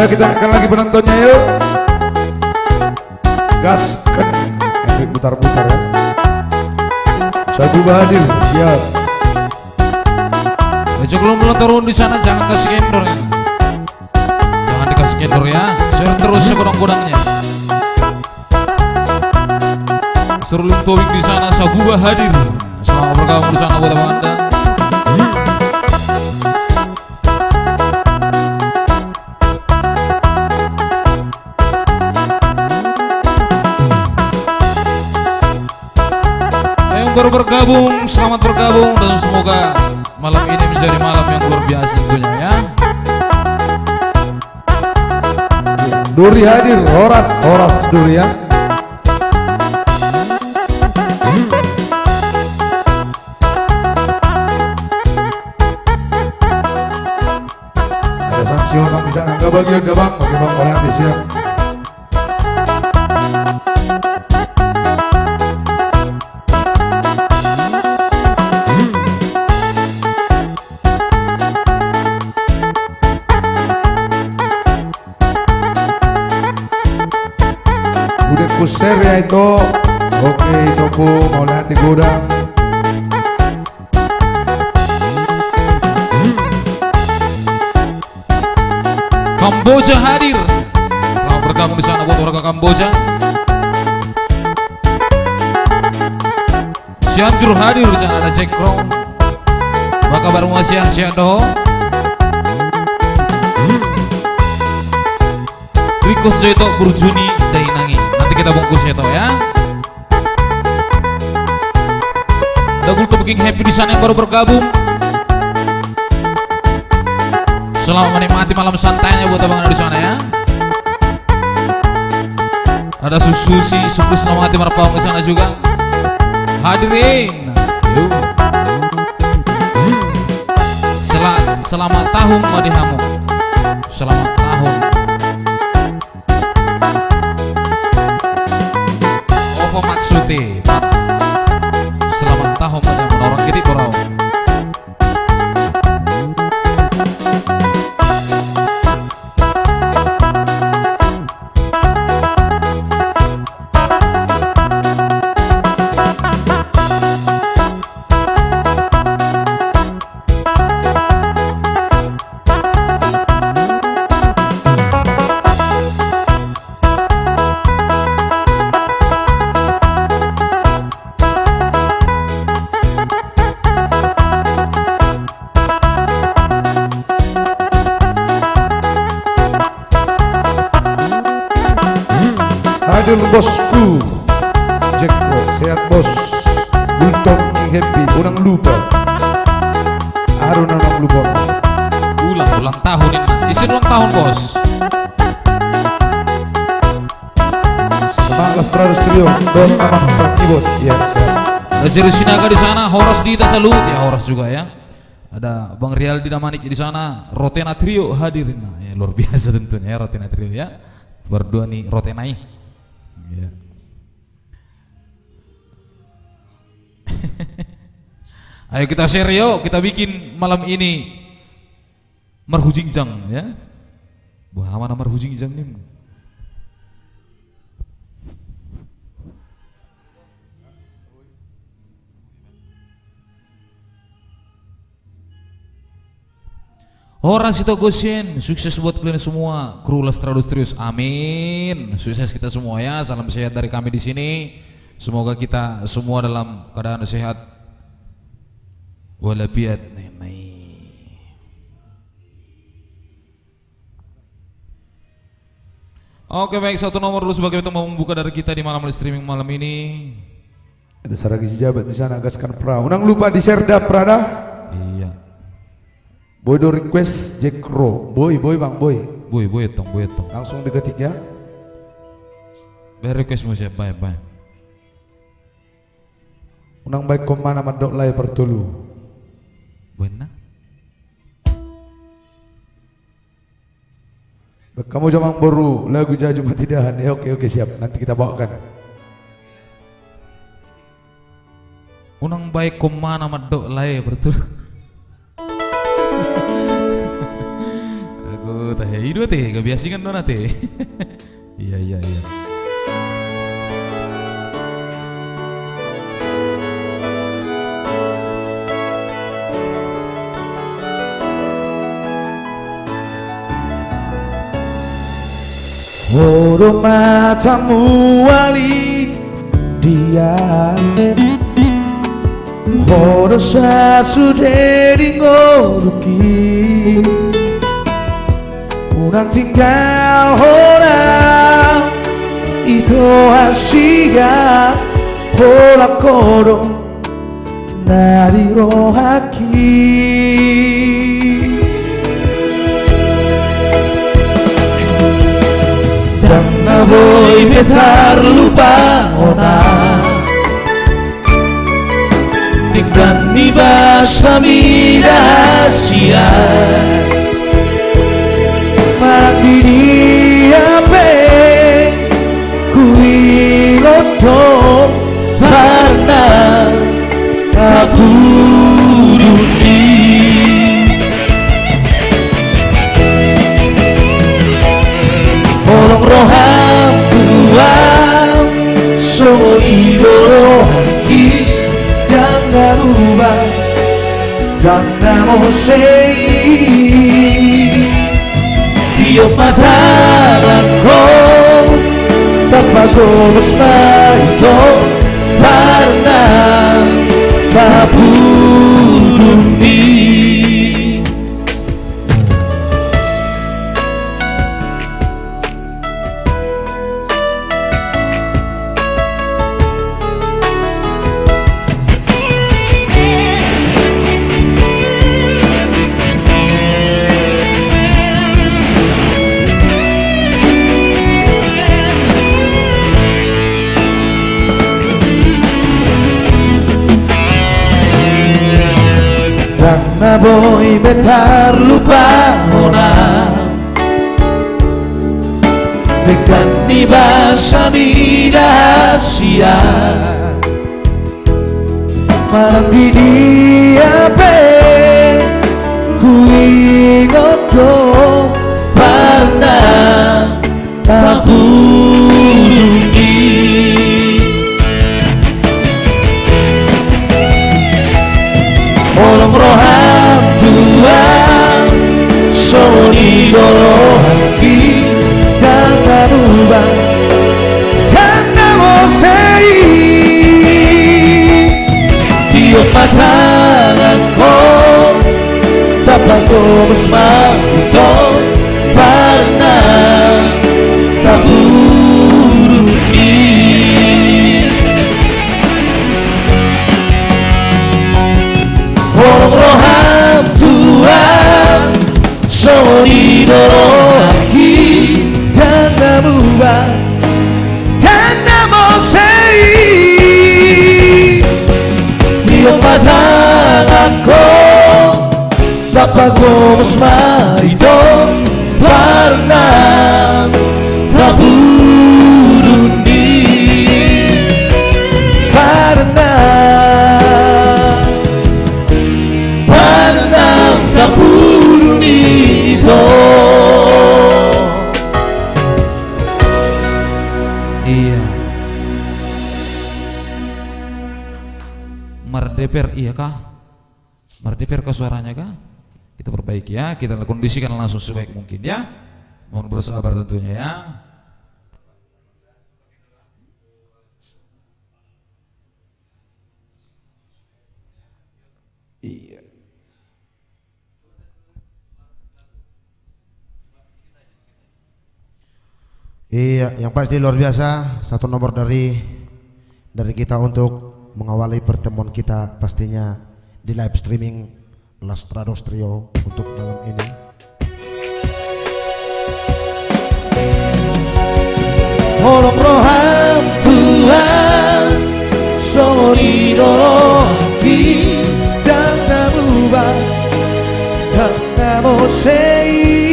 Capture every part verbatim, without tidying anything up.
Kita akan lagi penontonnya, yuk. Gaskan. Efek putar-putar, ya. Saguba hadir, siap. Ejek lu melontarun di sana, jangan kasih kendor, ya. Jangan dikasih kendor, ya. Share terus segodang-godangnya. Serulung Tobing di sana, Saguba hadir. Selamat bergabung di sana buat abang anda. Yang baru bergabung, selamat bergabung dan semoga malam ini menjadi malam yang luar biasa tentunya, ya. Duri hadir, horas, horas Duri, ya. Ada sanksi orang di sana, nggak bagian, nggak, Bang? Oke, Bang, boleh habis, ya. Udah ku share ya itu. Oke, itu ku mau lihat di gudang. Kamboja hadir. Selamat bergabung di sana buat warga Kamboja. Cianjur hadir di sana, ada Jack Crow. Apa kabar, Mas Yan? Sehat do? Riko Seto, Burjuni, Dainangi. Nanti kita bungkus ya, Tok, ya. Dagul Tobing Happy di sana yang baru bergabung. Selamat menikmati malam santainya buat abang di sana, ya. Ada Sususi, Sususi, selamat menikmati marpaung di sana juga. Hadirin. Yuk. Sela-, selamat tahun ma di hamu. Selamat tahun. Opo maksudnya? Selamat tahun ma di hamu, orang gede borau. Hadir bosku. Jack Crow, sehat, Bos. Gultom King Happy, unang lupa. Aduh, unang lupa. Ulang, ulang tahun ini. Izin ulang tahun, Bos. Semangat Las Tradus Trio, Don Amang Keyboard. Ya, siap. Ada Jerry Sinaga di sana, horas di Ita Salut. Ya, horas juga, ya. Ada Bang Rialdi Damanik di sana, Rotena Trio hadir. Nah, ya, luar biasa tentunya, ya, Rotena Trio, ya. Berdua nih, Rotena i. Ya. Ayo kita share, yuk, kita bikin malam ini marhujingjang, ya. Boha ma na marhujingjang ning. Horas Ito Gosien, sukses buat kalian semua, kru Las Tradus Trio. Amin. Sukses kita semua, ya. Salam sehat dari kami di sini. Semoga kita semua dalam keadaan sehat walafiat. Oke, baik, satu nomor dulu sebagai penutup pembuka dari kita di malam live streaming malam ini. Ada Saragi Sijabat di sana, gaskan, Pra. Unang lupa di-share da, Pra, da. Iya. Boi do request Jack Crow. Boi, boi, Bang, boi. Boi, boi, tong, boi, tong. Langsung diketik, ya. Baen request musik, baen, baen. Unang baen homa na mandok lae partolu. Baen na. Baen hamu jo, Amangboru, lagu Jaju Matidahan. Ya, oke, oke, siap. Nanti kita bawakan. Unang baen homa na mandok lae partolu. Aku tahe. I do ate, gabe asingan do on ate. Iya, iya, iya. Ho do matamu ali dia, ho do sasude di ngolungki. Unang tinggal hona, ito hasian, holan ho do na di rohangki. Ndang na boi be tarlupa hona, denggan ni basami na hasian. Manang di dia pe huingot do, pernah tapudun i. Holong roham tu ahu, songon i do rohangki, ndang na rubah, ndang na muse i. Tiop ma tanganhu, tapagomos ma ito, pernah tapudun i. Ndang na boi be tarlupa hona, denggan ni basami na hasian. Manang di dia pe huingot do, pernah tapudun i. Holong roham tu ahu, songon i do rohangki, ndang na rubah, ndang na muse i. Tiop ma tanganhu, tapagomos ma ito, pernah tapudun i. Holong roham tu ahu, songon i do rohangki, ndang na rubah, ndang na muse i. Tiop ma tanganhu, tapagomos ma ito, pernah tapudun i. Pernah, pernah tapudun i ito. Iya. Mardeper, iya kah? Mardeper kah suaranya kah? Kita perbaiki ya, kita kondisikan langsung sebaik mungkin ya. Mohon bersabar tentunya ya. Iya. Iya, yang pasti luar biasa, satu nomor dari, dari kita untuk mengawali pertemuan kita pastinya di live streaming Lastrados Trio untuk malam ini. Holong roham tu ahu, songon i do rohangki, ndang na rubah, ndang na muse i.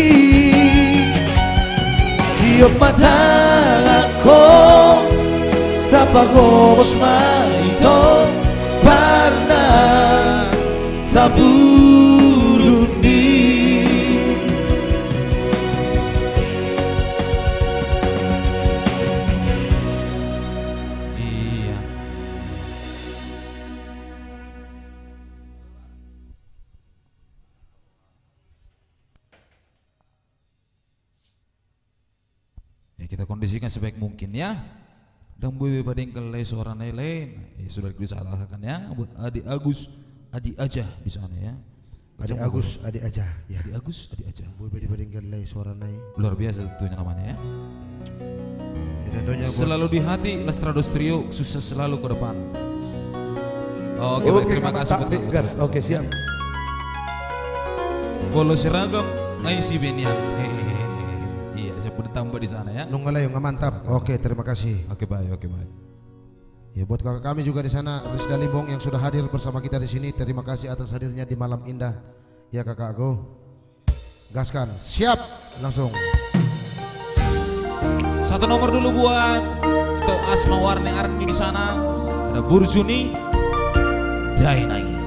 Tiop ma tanganhu, tapagomos ma ito, pernah tapudun i. Bersihkan sebaik mungkin ya. Dang boi be padenggan lae suarana i lae. Ya, sudah diusahakan ya buat Adi Agus, Adi Aja di sana ya. Adi Agus, Adi Aja ya. Adi Agus, Adi Aja. Boi be dipadenggan lae suarana i. Luar biasa tentunya namanya ya. Ya, tentunya buat selalu di hati, Lastrados Trio, sukses selalu ke depan. Oke, baik, terima kasih buat Adi Aja. Oke, siap. Kalau seragam, ngai si benian. Hehehe. Iya, siap ditambah di sana ya. Nunga lae, nunga mantap. Oke, terima kasih. Oke, baik, oke, baik. Ya, buat kakak kami juga di sana, Rizda Limbong yang sudah hadir bersama kita di sini. Terima kasih atas hadirnya di malam indah. Ya, kakakku. Gaskan. Siap. Langsung. Satu nomor dulu buat Tok Asma Warni Arni di sana. Ada Burjuni Dainai.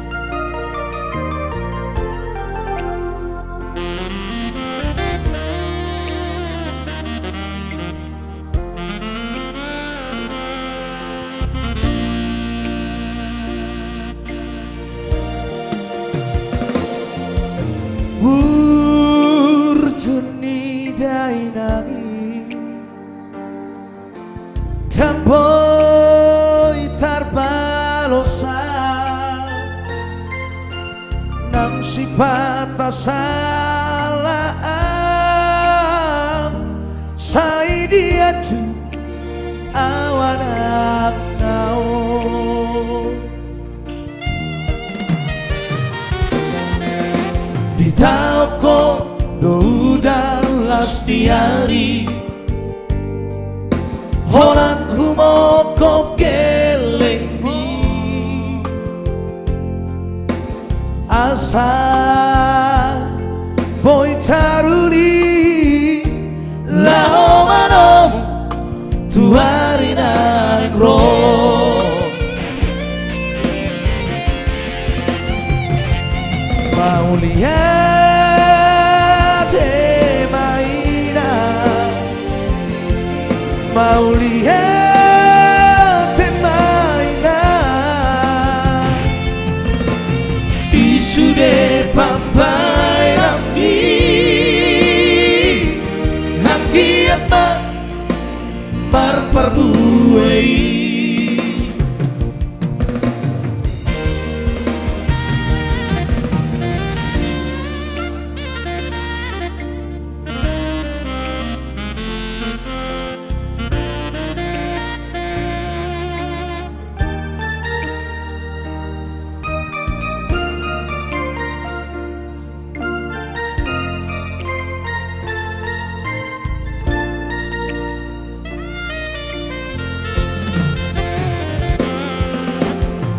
Burjuni Dainai, dang boi tarbalosan nang sipata salaan, sai dianju ahu anakna on. Ditaokhon do udan las ni ari, holan humongkop gellengmi, asa boi taruli laho manomu tu ari naeng ro. Mauliate ma inang, mauliate ma inang, di sude pambahenanmi, anggiat ma marparbue i.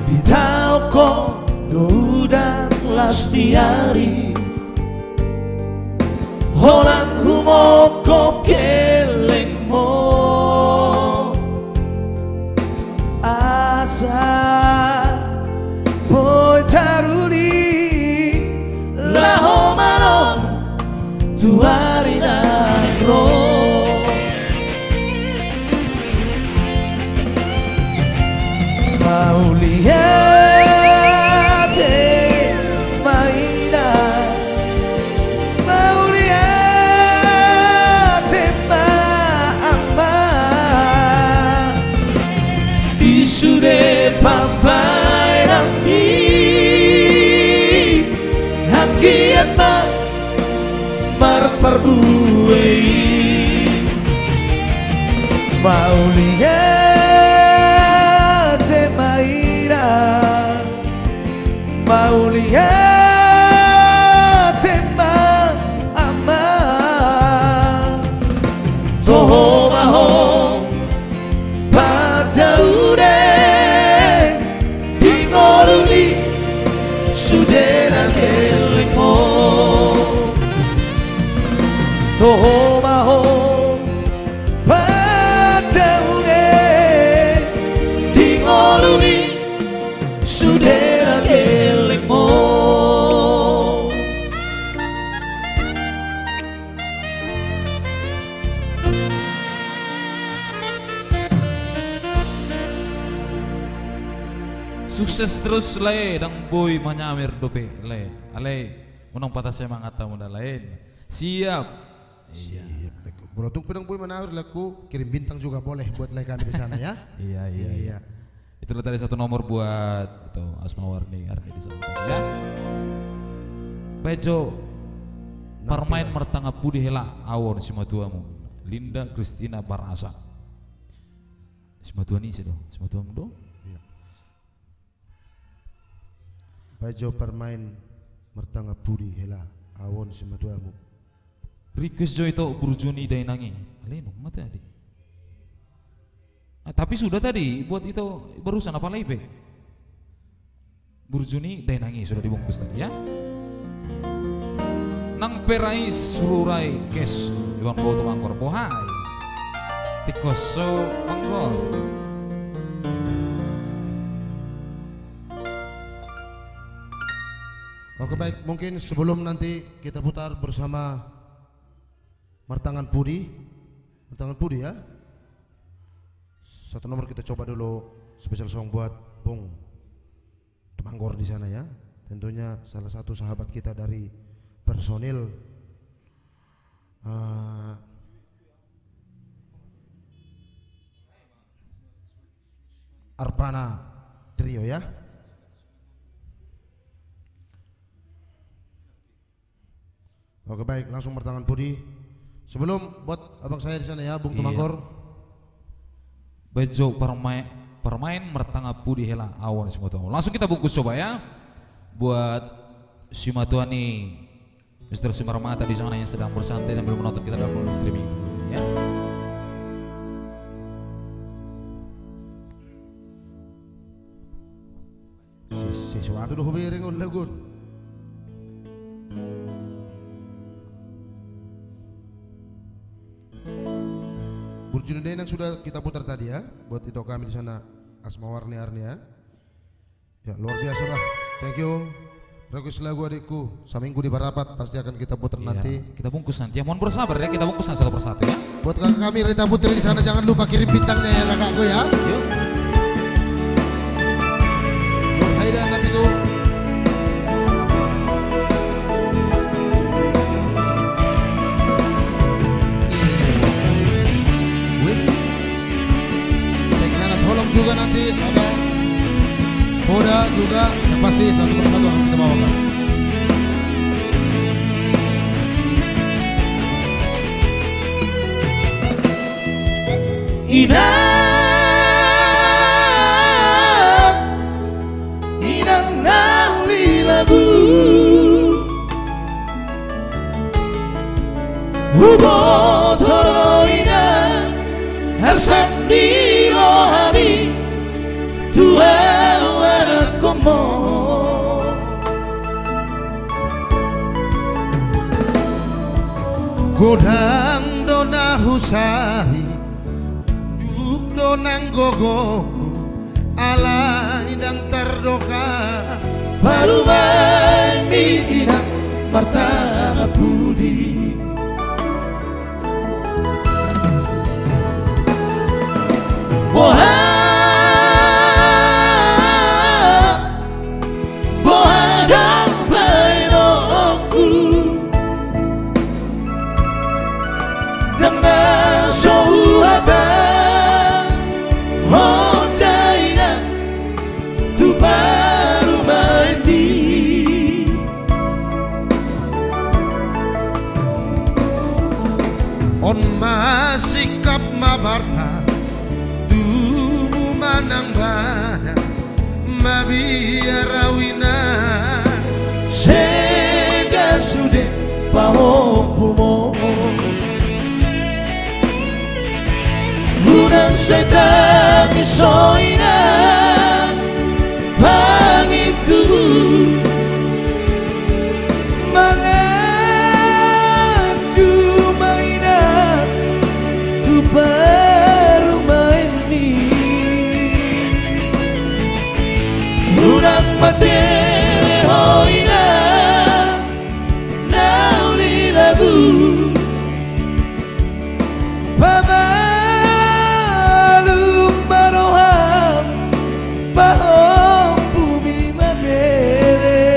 Ditaokhon do udan las ni ari, holan humongkop gellengmu, asa boi taruli laho manomu tu ari naeng ro. Mauliate ma inang, mauliate ma amang, di sude pambahenanmi, anggiat ma marparbue i. Mauliate ma inang, mauliate ma amang, toho ma ho pandaune di ngolu ni sude na gellengmu. Toho ma ho pandaune di ngolu ni sude na gellengmu. Sukses terus lae, dang boi manyamir dope lae. Alai unang patah semangat hamu da lae. Siap. Siap. Molo tung pe ndang boi manaur lagu, kirim bintang juga boleh buat lae kami di sana, ya. Iya, iya, iya. Iya. Itulah tadi satu nomor buat itu, Asma Warni Arni di sana, ya. Baen jo. Parmaen martangan pudi hela, ahu on simatuamu. Linda Christina Barasa. Simatuam ni ise do? Simatuam do? Iya. Baen jo parmaen martangan pudi hela, ahu on simatuamu. Request jo ito Burju ni Dainang i. Ale, nunga tadi. Ah, tapi sudah tadi buat ito barusan, apa lagi pe? Burju ni Dainang i sudah dibungkus tadi, ya. Nang pe rai sururai kes, Iwan Boto Manggor, boha i. Tikos so Manggor. Oke, baik, mungkin sebelum nanti kita putar bersama Martangan Pudi. Martangan Pudi, ya. Satu nomor kita coba dulu special song buat Bung Tumanggor di sana, ya. Tentunya salah satu sahabat kita dari personil, eh, Arpana Trio, ya. Oke, baik, langsung Martangan Pudi. Sebelum buat abang saya di sana, ya, Bung Tumanggor. Baen jo parmaen, parmaen martangan pudi hela, ahu on simatuamu. Langsung kita bungkus coba, ya. Buat simatua ni Mister Sumarmata di sana yang sedang bersantai sambil menonton kita dalam streaming, ya. Se-, sesuatu do hubereng on lagu on. Burju ni Dainang sudah kita putar tadi, ya, buat ito kami di sana, Asma Warni Arni, ya. Ya, luar biasa, bah. Thank you. Request lagu adikku, Saminggu di Parapat, pasti akan kita putar nanti. Kita bungkus nanti, ya. Mohon bersabar, ya, kita bungkus nanti satu persatu, ya. Buat kakak kami, Rita Putri di sana, jangan lupa kirim bintangnya, ya, kakakku, ya. Yuk. Nur Haida, Nabi Tu. Wih. Pengkhianat Holong juga nanti ada. Poda juga, yang pasti satu persatu akan kita bawakan. Inang, inang na uli labu. Huboto do inang, arsak ni rohami, tu ahu anakhonmu. Godang do na husari, duk do nang gogongku, alai ndang tardokha parumaenmi inang martangan pudi. Boha, boha do baenonku. Ndang na so huhatahon dainang tu parumaenmi. On ma singkop ma barta, tubu ma nang badan, mabiar ahu inang, sega sude pahompumu. Unang sai tangis ho inang, pangidoanku. Manganju ma inang tu parumaenmi. Unang mandele ho inang na uli labu. Pamalum ma roham, pahompumi ma bere.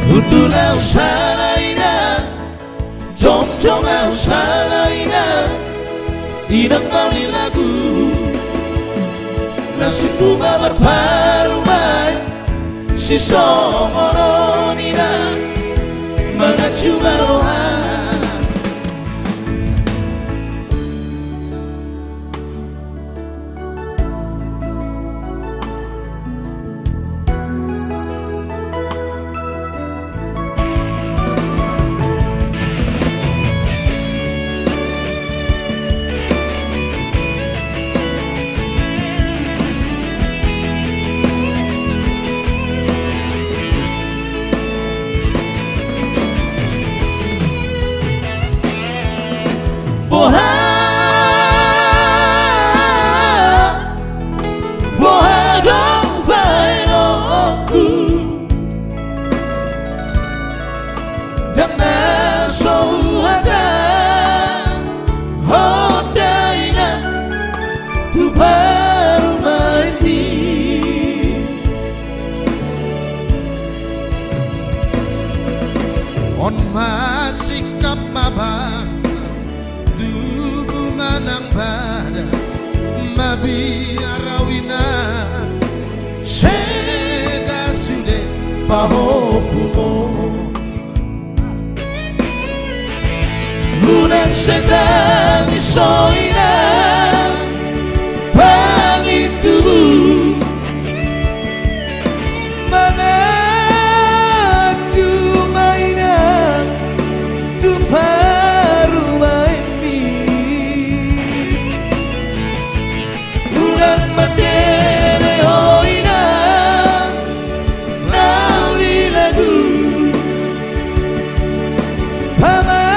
Hundul ahu sala inang, Inang na uli lagu, nasibuma marparumaen, sisongon on inang, manganju ma roha. Boha, boha do baenonku, ndang na so huhatahon da inang tu parumaenmi. On ma singkop ma bada, tubu manang bada, mabiar au inang, sega sude pahompu. Unang sai tangis ho inang, pangidomu. Manganju ma inang tu parumaenmi. Unang mandele ho inang, na uli lagu. Pamalum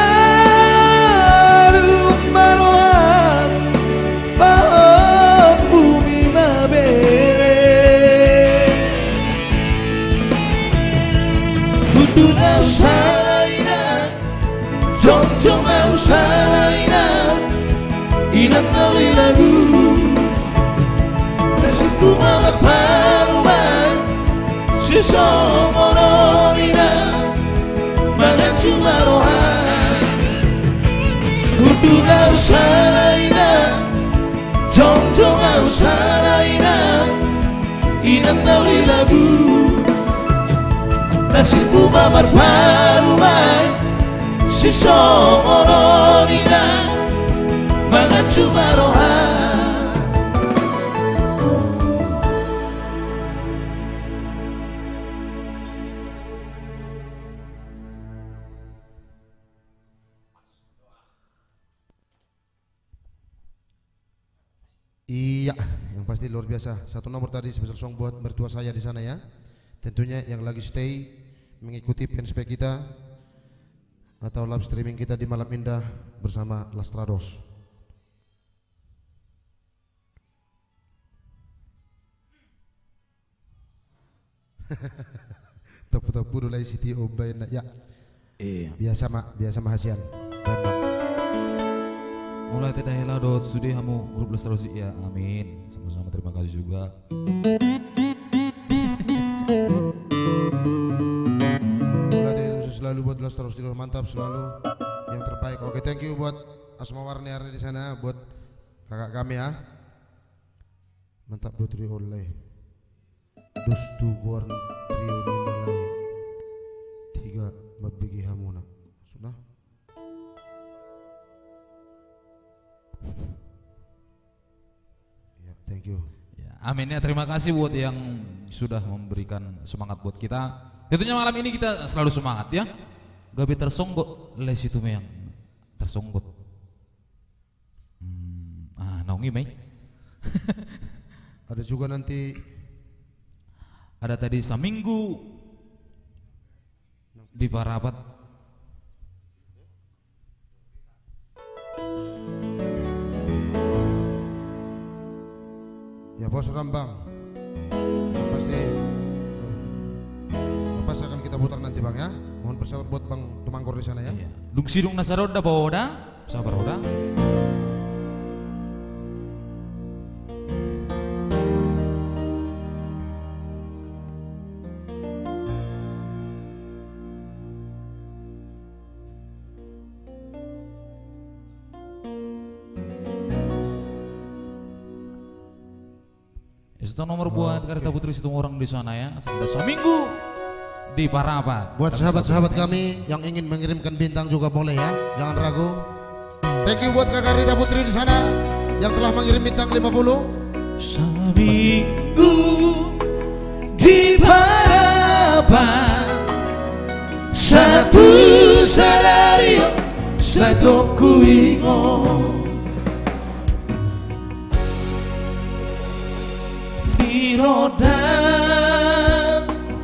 ma roham, pahompumi ma bere. Hundul au sala inang, jongjong au sala inang, inang na uli lagu. Nasibuma marparumaen, sisongon on inang, manganju ma roha. Hundul au sala inang, jongjong au sala inang, inang na uli lagu. Nasibuma marparumaen, sisongon on inang, manganju ma roha. Iya, yang pasti luar biasa. Satu nomor tadi special song buat mertua saya di sana ya. Tentunya yang lagi stay mengikuti fanspage kita atau live streaming kita di Malam Indah bersama Lastrados. Tapu-tapu do lai sitio baen na. Ya. Iya. Biasa ma, biasa ma hasian. Baen ma. Mauliate hela dohot sude hamu grup Lastrados ya. Amin. Sama-sama, terima kasih juga. Mauliate selalu buat Lastrados, mantap selalu. Yang terbaik. Oke, thank you buat Asma Warni Arni di sana, buat kakak kami ya. Mantap do trio on lai. Dos tu goar trio ni na lae. Tiga mambege hamuna. Sudah. Ya, thank you. Ya, amin ya, terima kasih buat yang sudah memberikan semangat buat kita. Tentunya malam ini kita selalu semangat ya. Gabe tarsonggot, lae Situmeang. Tarsonggot. Hmm, ah, naung i ma i. Ada juga nanti. Ada tadi saminggu di Parapat. Ya, Bos Rambang. Yang pasti, yang pasti akan kita putar nanti, Bang, ya. Mohon persabar buat Bang Tumanggor di sana, ya. Iya. Dung sidung na saroda poda, sabar poda. Kasih tahu nomor buat Karita Putri Situmorang di sana ya. Sampai seminggu di Parapat. Buat sahabat-sahabat kami yang ingin mengirimkan bintang juga boleh ya, jangan ragu. Thank you buat Kak Karita Putri di sana yang telah mengirim bintang lima puluh. Seminggu di Parapat, satu sadari on, sai tong huingot. Di rondang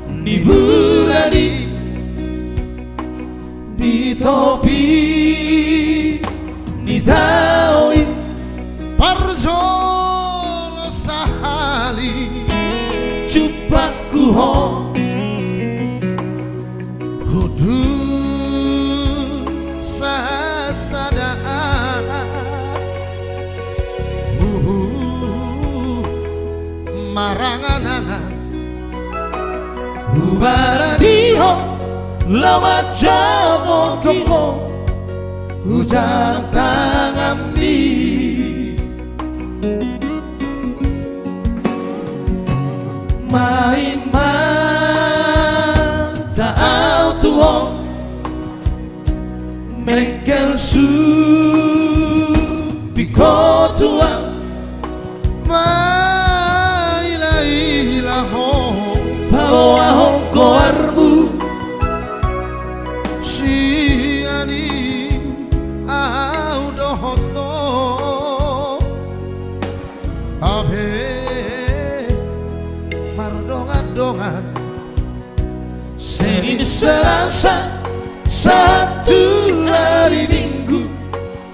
ni bulan i, di topi ni tao i, parjolo sahali jumpangku ho. Hundul sasada. Huhu, marangan-angan. Hubaradihon laho manjamoti ho. Hujalang tanganmi. Main mata au tu ho, mengkel suping ho tu ahu. Maila-ila ho, paboahon goarmu. Sian i ahu dohot ho. Gabe mardongan-dongan. Senin, Selasa, Sabtu, hari Minggu,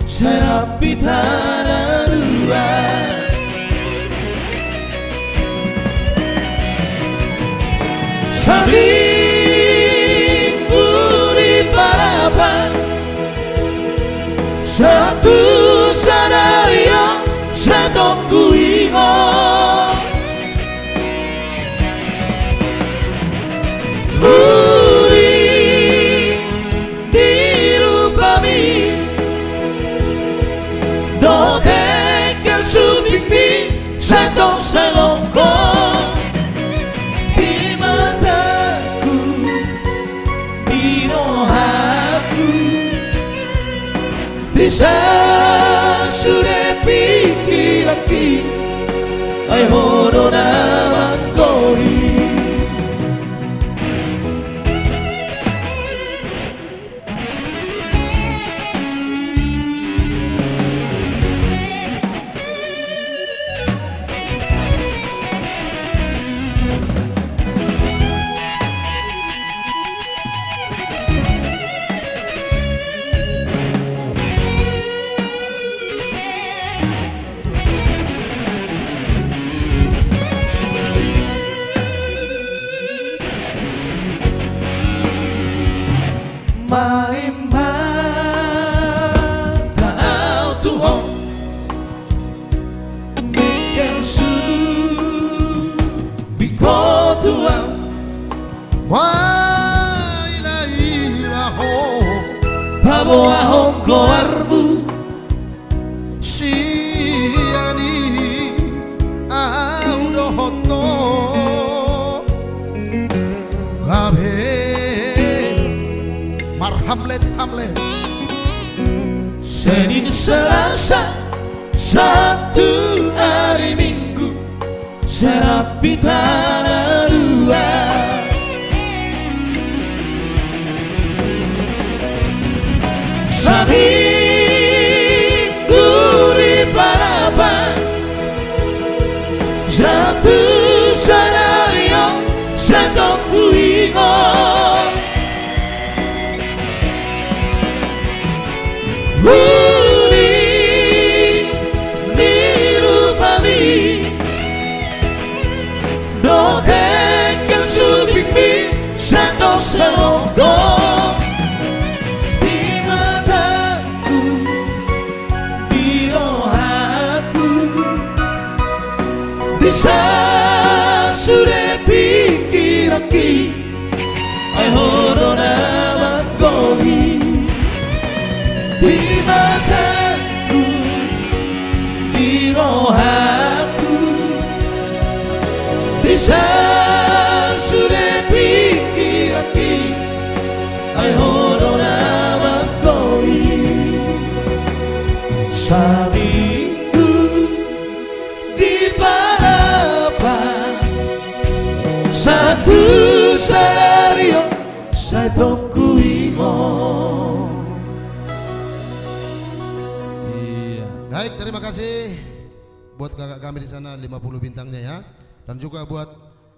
sai rap hita na dua. Seminggu di Parapat, satu sadari on, sai tong huingot. Uli ni rupami dohot mengkel supingmi, sai tong sai longkot. Di mataku, di rohangku, bisa sude pingkiranki, ai ho do na manggohi. Main mata au tu ho, mengkel suping ho tu ahu. Maila-ila ho, paboahon goarmu. Sian i ahu dohot ho. Gabe marhamlet-hamlet. Senin, Selasa, Sabtu, hari Minggu, sai rap hita na dua. Seminggu di Parapat, satu sadari on, sai tong huingot. Uli ni rupami dohot mengkel supingmi, sai tong sai longkot. Di mataku, di rohangku, bisa sude pingkiranki, ai ho do na manggohi. Di mataku, di rohangku, Sasude pingkiranki, ai Ho do na manggohi. Saminggu di parapan, sahat tu sadari on, sai tongku imo. Iya. Baik, terima kasih buat kakak kami di sana, lima puluh bintangnya ya. Dan juga buat,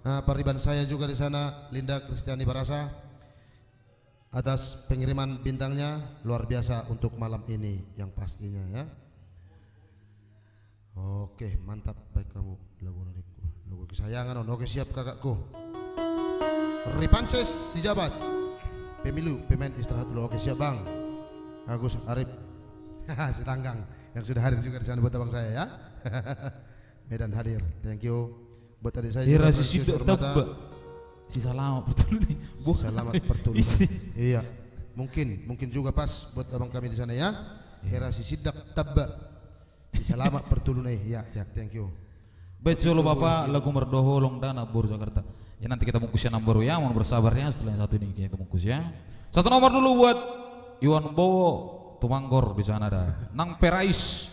eh, pariban saya juga di sana, Linda Kristiani Barasa, atas pengiriman bintangnya, luar biasa untuk malam ini yang pastinya ya. Oke, mantap, baik kamu. Lagu adikku, lagu kesayangan on. Oke, siap kakakku. Ripanses Sijabat. Pemilu, pemain istirahat dulu. Oke, siap bang. Agus Arif Sitanggang yang sudah hadir juga di sana buat abang saya ya. Medan hadir. Thank you. Buat adik saya juga, Francisco Sisindak Hormata. Tamba. Si Salamat Pertuluna i. Bukan. Salamat Pertuluna i. Isi. Iya. Mungkin, mungkin juga pas buat abang kami di sana ya. Iya. Era Sisindak Tamba. Si Salamat Pertuluna i. Iya, iya, thank you. Baik, jolo Bapak, lagu Mardoholong Dana, boru Jakarta. Ya, nanti kita bungkus yang baru ya, mohon bersabar ya, setelah yang satu ini kita bungkus ya. Satu nomor dulu buat Iwan Bowo, Tumangkor di sana ada. Nang Perais.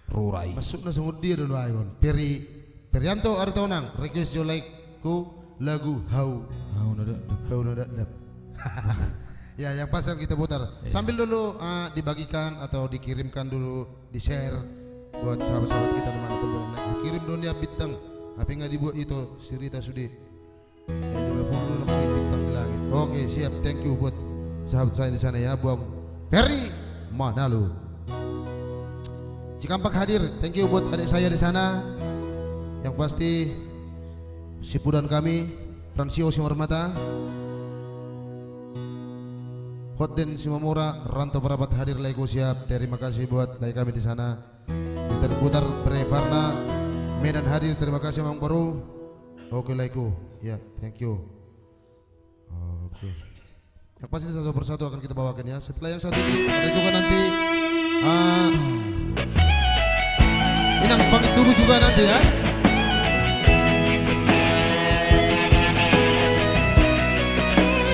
Rurai. Masukna songon dia do nuaeng on. Peri, Perianto Aritonang, request jo laengku lagu Hau. Hau na dakdak. Hau na dakdak. Ya, yang pas yang kita putar. Iya. Sambil dulu, ah, dibagikan atau dikirimkan dulu, di-share buat sahabat-sahabat kita di mana pun berada. Kirim do nian bintang. Hape nga dibuat ito, si Rita sude. Yang lima puluh enam menit bintang di langit. Oke, siap. Thank you buat sahabat saya di sana ya, Bang Ferry Manalu. Cikampek hadir. Thank you buat adik saya di sana. Yang pasti sipudan kami, Fransio Simarmata. Hotden Simamora, Ranto Parapat hadir, laengku siap. Terima kasih buat lae kami di sana. Mister Putar Preparna, Medan hadir, terima kasih Amang Boru. Oke, laengku. Ya, thank you. Oke. Yang pasti satu persatu akan kita bawakan ya. Setelah yang satu ini ada juga nanti, ah, Inang Pangit Tubuh juga nanti ya.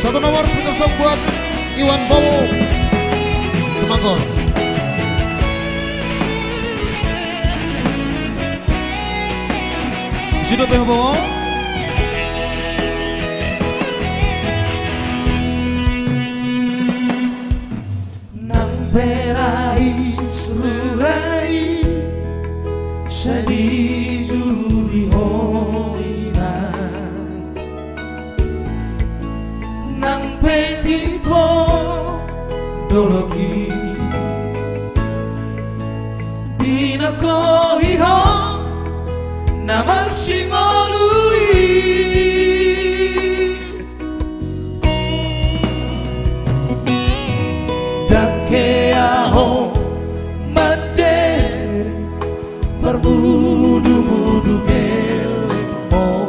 Satu nomor special song buat Iwan Bowo, Temagor. Sudah, Bowo? Nang Perais Rurai, sai dijujuri ho inang. Nang pe Timbo dolok i, dinangkohi ho na marsingolu i. Ndang hea ho mandele marmudumudu gelengmu.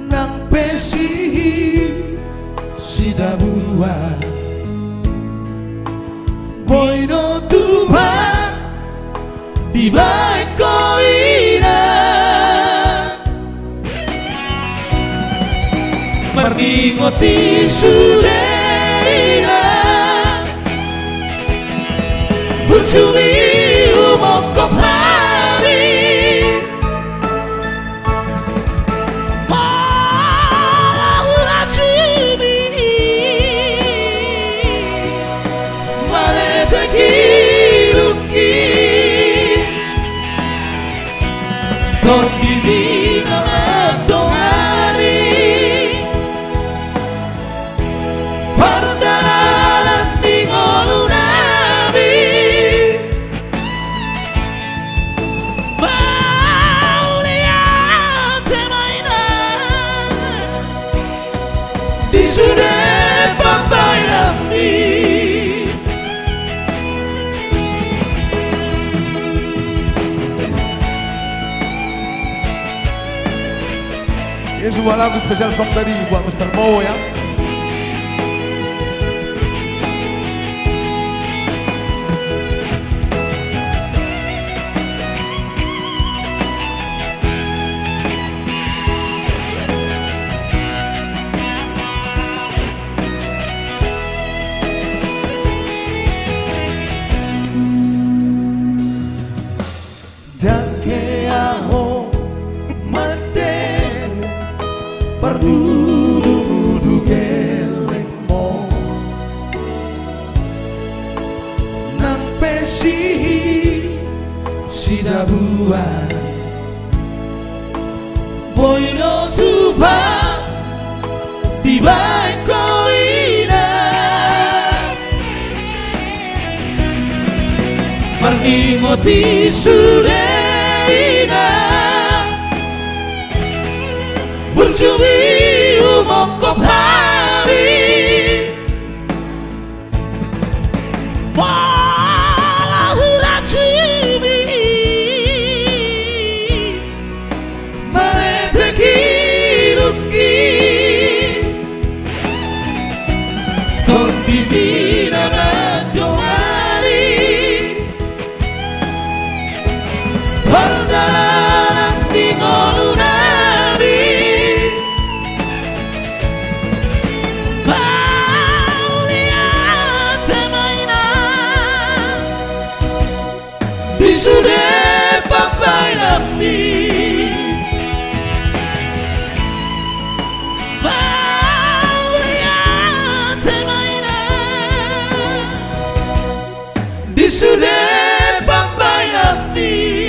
Nang pe si Sidabuan, boi do tupa dibaen ho inang. Marningot i sude inang, burju mi humongkop hami. Molo hurajumi, maretek hidupki. Tondimi na mandongani pardalanan ni ngolunami. Mauliate ma inang di sude pambahenanmi. Ini sebuah lagu spesial song tadi buat Mister Bowo ya. Dang hea ho mandele parmudu-mudu gellengmu. Nang pe sihihi sidabuan, boi do tupa dibaen ho ina. Marningot i sude ina, burju i umongkop hami. Pala hurajumi maretek hidupki, tondimi na mandongani pardalanan ni ngolunami. Mauliate ma ina di sude pambahenanmi. Mauliate ma ina di sude pambahenanmi.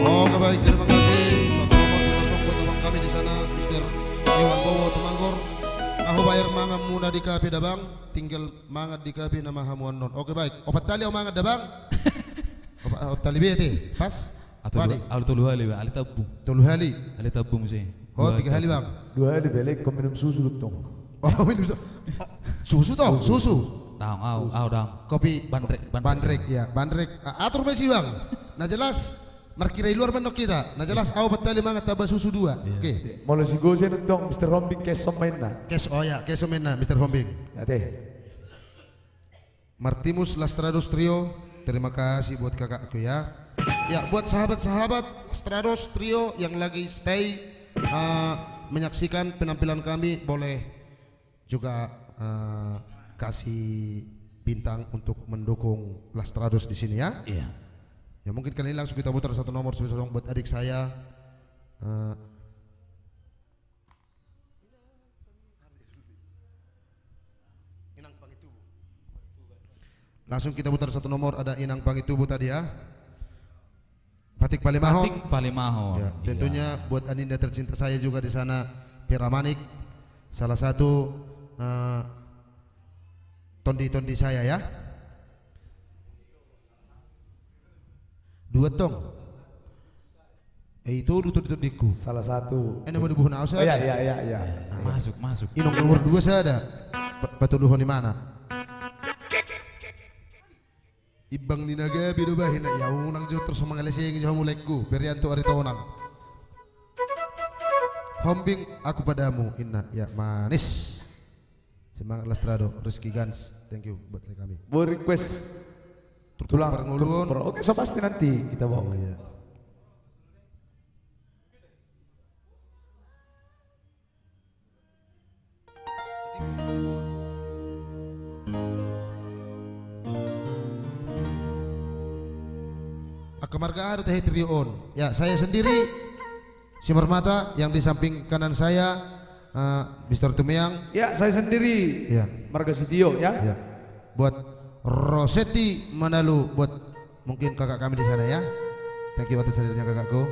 Oke, baik, terima kasih. Satu nomor sudah sombot abang kami di sana, Mister Iwan Bowo Tumangkor. Ahu bayar mangan muna di kafe da bang, tinggal mangan di kafe nama hamu annon. Oke, baik. Opat tali au mangan da bang. Opat, opat tali bete. Pas. Atau wadi. Dua, atau tolu hali, ale tabung. Tolu hali. Ale tabung sih. Oh, tiga hali bang. Dua hali balik kau minum susu do tong. Oh, minum susu. Oh, susu tong, susu. Tong, au, au dong. Kopi bandrek, bandrek. Bandrek, ya, bandrek. Ah, atur ma i bang. Na jelas markira i luar mandok kita. Na jelas au opat tali mangan tamba susu dua. Iya. Oke. Molo si Gosen do tong, Mister Hombing, cash on ma inna. Cash, oh ya, cash on ma inna, Mister Hombing. Ate. Martimus Lastrados Trio, terima kasih buat kakakku ya. Ya, buat sahabat-sahabat Lastrados Trio yang lagi stay, eh, menyaksikan penampilan kami, boleh juga, eh, kasih bintang untuk mendukung Lastrados di sini ya. Iya. Ya, mungkin kali ini langsung kita putar satu nomor spesial buat adik saya. Eh, Inang Pangitubu. Langsung kita putar satu nomor, ada Inang Pangitubu tadi ya. Patik Palimaho. Patik Palimaho. Ya, iya. Tentunya buat Aninda tercinta saya juga di sana, Vera Manik. Salah satu, eh, tondi-tondi saya ya. Dua tong. Eh, itu dua tong, dua tong diku. Salah satu. Eh, nama dibuhon au. Oh, iya, iya, iya, iya. Masuk, masuk. Inong nomor dua sada. Pa-, patoluhon i mana? Ibang ni na gabe do bahen na ia unang jo terus mangalesengi jo hamu laengku. Perianto Aritonang. Hombing aku padamu, inna. Ya, manis. Semangat Lastrado, Rizky Gans, thank you buat kami. Bo request. Tulang, tulang, parngoluon. Oke, so pasti nanti kita bawa. Iya. Angka marga aha do tahe trio on? Ya, saya sendiri, Simarmata, yang di samping kanan saya, eh, Mister Tumeang. Ya, saya sendiri. Ya. Marga Sitio, ya. Ya. Buat Rosetti Manalu, buat mungkin kakak kami di sana, ya. Thank you atas hadirnya kakakku.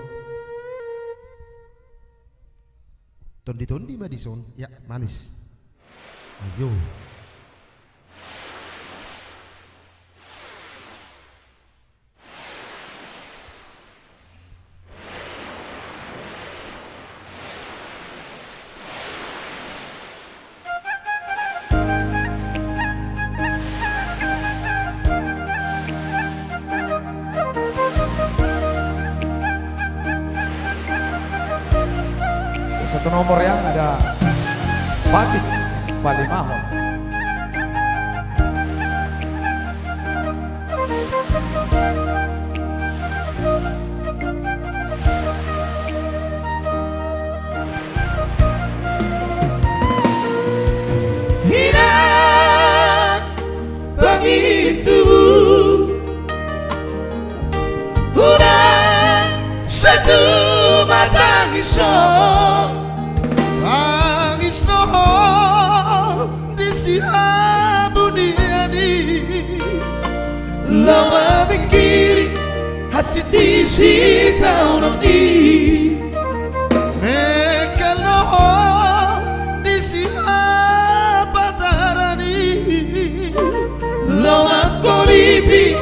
Tondi-tondi ma dison. Ya, manis. Ayo. Satu nomor yang ada Batik Palimaho. Inang Pangitubu, Tangis do ho di sihabunian i, laho mangkirim hansit di sitaonon i. Mengkel do ho di sihapataran i, laho mangkolipi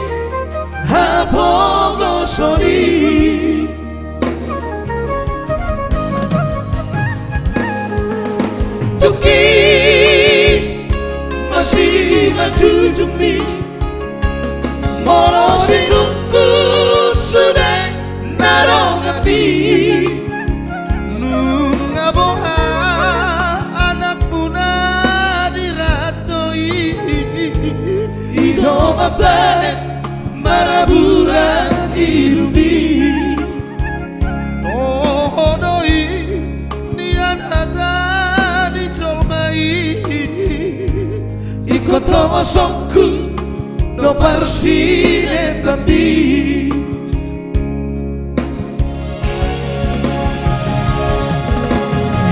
hapogoson i. Tungkis ma simanjujungmi, molo sinungkun sude na donganmi. Nunga boha anakmuna di ranto i, i do mambahen marabura di lumi. Toho do i nian hata ni jolma i, ingkon tongosonku do parsidebanmi.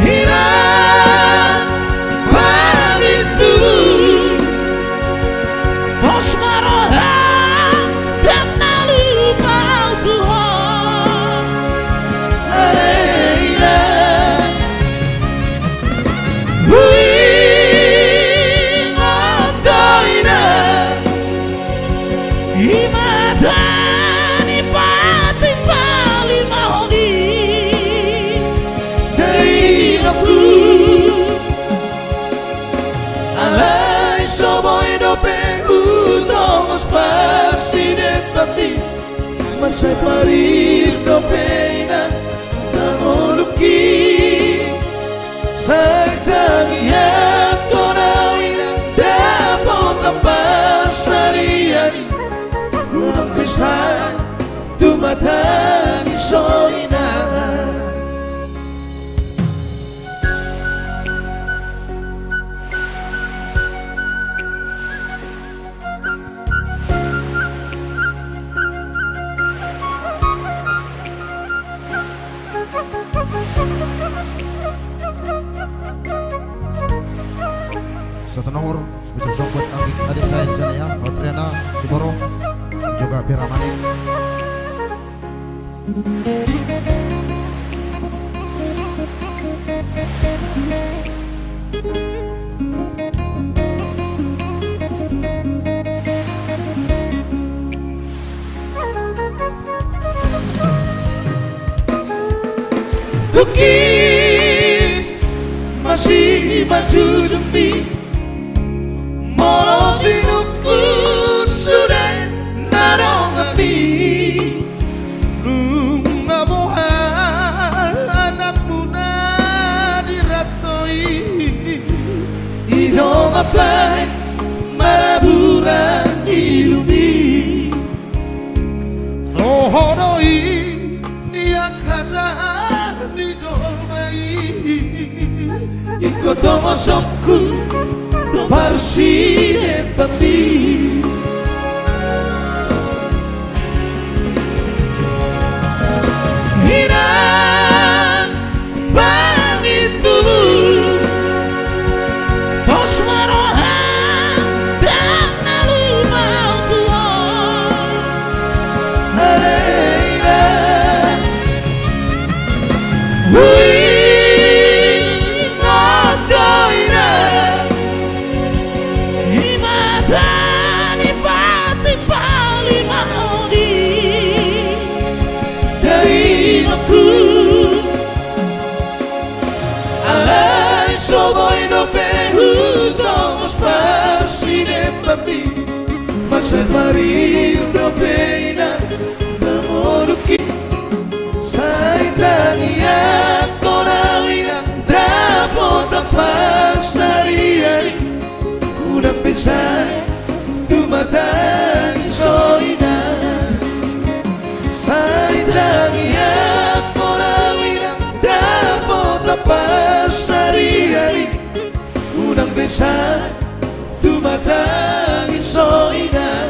Inang pamintu, pos ma roham, ndang na lupa au tu ho. Ale inang, huingot do inang, i ma hata ni patimbang lima on i. Taringot tu alai so boi dope hutongos parsidebanmi, mansai parir dope inang na mangolungki. Sai tangiangkon au inang dapotan pansarian i, unang pe sai tumatangis ho inang. Satu nomor, spesial song buat adik, adik saya di sana ya, Adriana Siboro, juga Pira Manin. Tungkis ma simanjujungmi, molo sinungkun sude na donganmi. Nunga boha anakmuna di ranto i, i do mambahen marabura di lumi. Toho do i nian hata ni jolma i, ingkon tongosonku do parsidebanmi. Inang pamintu, pos ma roham, ndang na lupa au tu ho. Ale inang, huingot do inang, i ma hata ni patimbang lima on i. Taringot tu alai so boi dope hutongos parsidebanmi, mansai parir dope inang na mangolungki. Sai tangiangkon au inang dapotan pansarian i, unang pe sai tumatangis ho inang. Sai tangiangkon au inang dapotan pansarian i, unang pe sai tumatangis ho inang.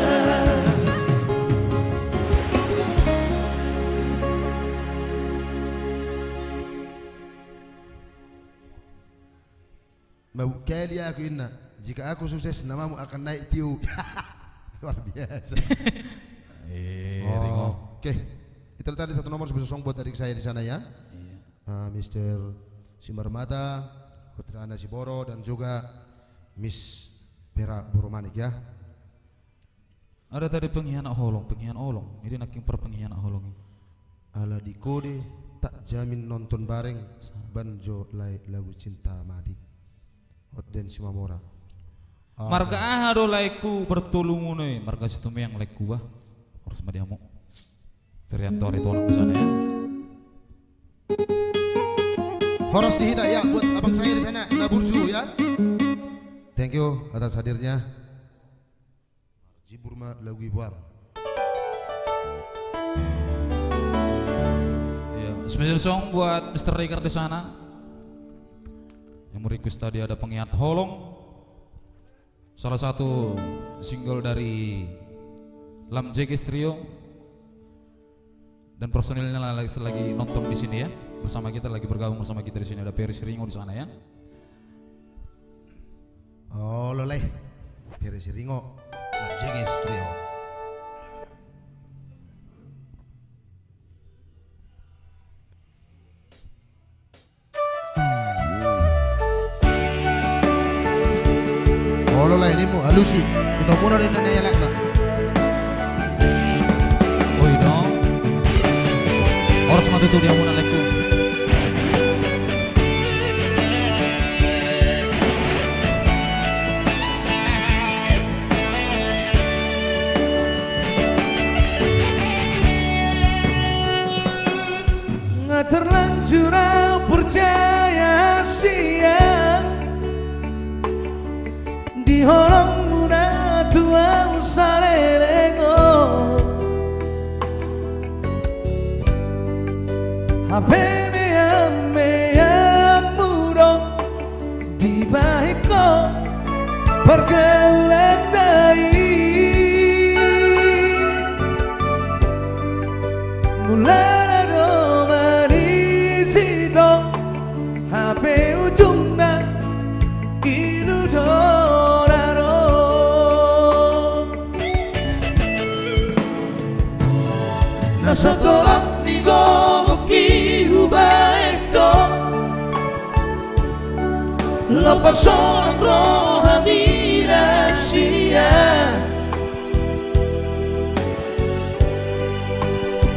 Kali aku inna, jika aku sukses, namamu akan naik tiu. Luar biasa. Eh, Ringo. Oke. Itu tadi satu nomor special song buat adik saya di sana ya. Iya. Ah, Mister Simarmata, Putrana Siboro, dan juga Miss Vera Burumanik ya. Ada tadi pengkhianat holong, pengkhianat holong. Ini nangkin par pengkhianat holong. Ala di kode tak jamin nonton bareng, sa- ban jo lae lagu cinta mati. Hot den Simamora. Marga aha do laengku partolumuna i, marga Situmeang laengku bah. Horas ma di hamu. Ferianto Aritonang di sana ya. Horas di hita ya, buat abang saya di sana, Naburju ya. Thank you atas hadirnya. Jibur ma lagu i buang. Ya, special song buat Mister Regar di sana. Yang mau request tadi ada Pengkhianat Holong. Salah satu single dari Lam Jeges Trio. Dan personilnya la-, lagi, lagi nonton di sini ya. Bersama kita, lagi bergabung bersama kita di sini. Ada Peri Siringo di sana ya. Olo lae, Peri Siringo, Lam Jeges Trio. Olo lae, ninmu alusi. Ito muna di nana ya lakna. Oi dong. Horas ma tutu di hamuna laengku. Nga terlanjur au percaya sian di holongmuna tu au saleleng on. Hape meam-meammu do dibahen ho pergaulan na i. Mulana do manisi tong, hape ujungna ilu do na ro. Na satolap ni gogongki hubahen do, lapas sonang rohami na sian.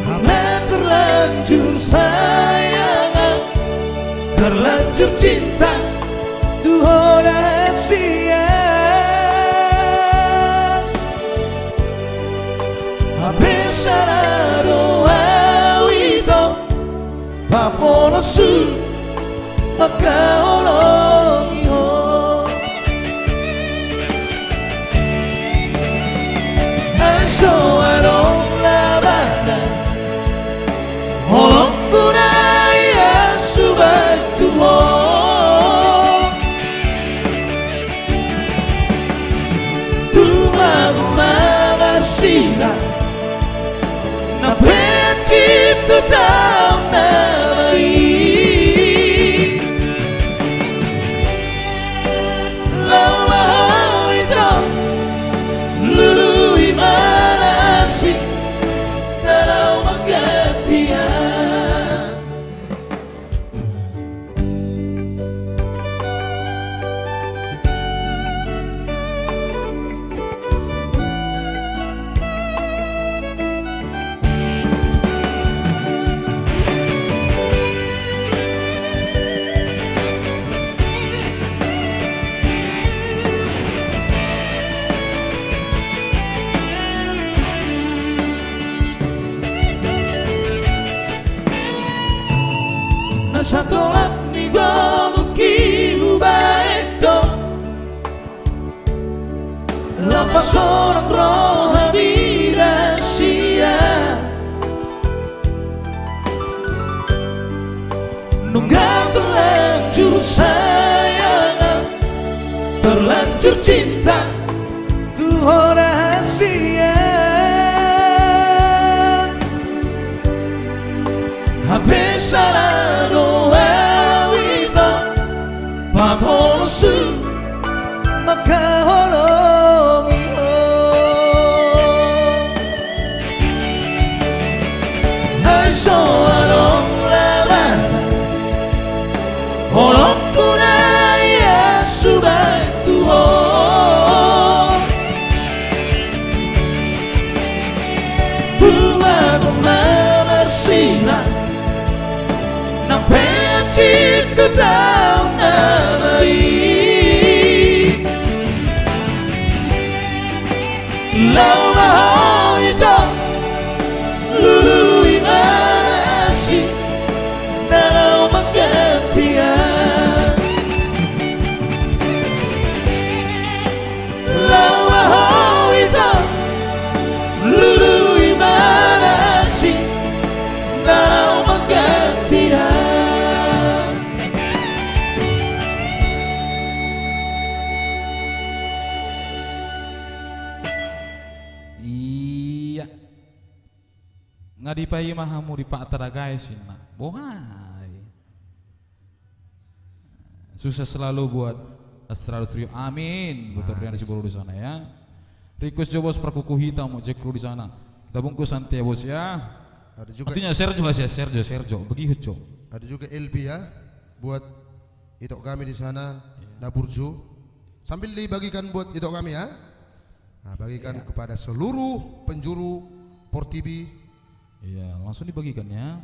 Nga terlanjur sayang au, terlanjur cinta tu ho na sian. Hape sala do au ito, papolos hula mangkaholongi ho. Ai so adong labana holongku na i, ai so batu ho. Tumagon ma nasida na pean cinta taon na bahen. Laho ma ho ito, lului ma na asing, tadao ma gantian. Na satolap ni gogongki hubahen do, lapas sonang rohami na sian. Nunga terlanjur sayang au, terlanjur cinta tu ho na sian. Hape sala do au ito, papolos hula Taon na baik. Laho ma ho ito, lului ma na asing, na laho manggantian. Laho ma ho ito, lului ma na asing, na laho manggantian. Iya. Nga dipaima hamu di Pak Taragai sinna. Bohai. Sukses selalu buat Astralus Trio. Amin. Buat Rian Siboru di sana ya. Request jo bos, Parkuku Hitam, Jack Kru di sana. Kita bungkus nanti ya bos ya. Ada juga. Artinya Sergio, Sergio, Sergio, Sergio. Begitu jo. Ada juga L P ya. Buat itok kami di sana, iya. Na burju. Sambil dibagikan buat itok kami ya. Nah, bagikan, iya, kepada seluruh penjuru Portibi. Iya, langsung dibagikan ya.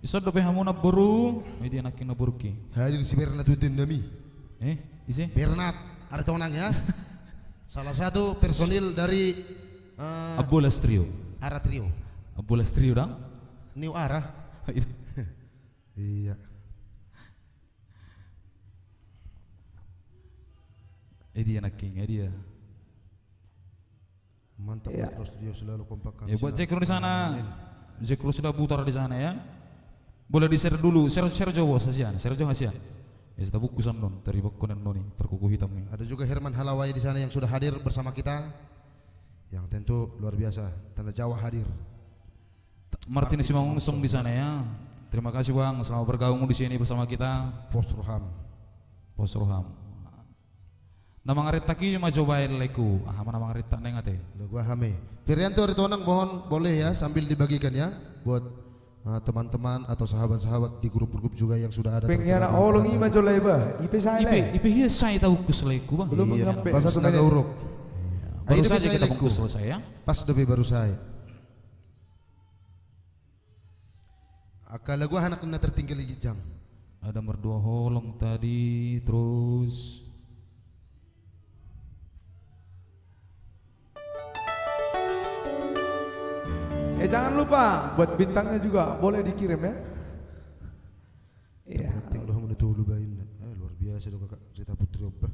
Ison dope hamu na boru, media nakin na boru ki. Hadir si Bernat Hudin nami. Eh, ise? Bernat Aritonang ya. Salah satu personil dari, eh, Abbolas Trio. Ara Trio. Abbolas Trio dang? New Ara. Iya. Eh, dia naking, eh, dia. Mantap, iya. Terus dia selalu kompak kami. Ya, buat Jack Kru di sana. Amin. Jack Kru sudah putar di sana ya. Boleh di-share dulu, share, share jo bos, hasian, share jo hasian. Ya, sudah buku sannon, teribak konen noni, Parkuku Hitam ini. Ada juga Herman Halawai di sana yang sudah hadir bersama kita. Yang tentu luar biasa, Tanda Jawa hadir. Martin Simangunsong di sana ya. Terima kasih bang, selamat bergabung di sini bersama kita. Pos Roham. Pos Roham. Na mangarintak i ma jo baen laguku. Aha ma na mangarintak naeng ate. Lagu aha ma i? Ferianto Aritonang, mohon boleh ya sambil dibagikan ya buat, eh, teman-teman atau sahabat-sahabat di grup-grup juga yang sudah ada. Pengen tertera di holong i ma jo lae ba. Ipe sae lae. Ipe, ipe hia sae tahu kus laguku bang. Belum. Iya. Ngampe Bams satu menit. Nagauruk. Iya. Baru saja kita bungkus selesai ya. Pas dope baru sae. Angka lagu aha na tertinggal di ginjang? Ada Mardua Holong tadi, terus. Eh, jangan lupa buat bintangnya juga boleh dikirim ya. Iya. Penting dohot na tolu baen. Eh, luar biasa do kakak Rita Putri oba.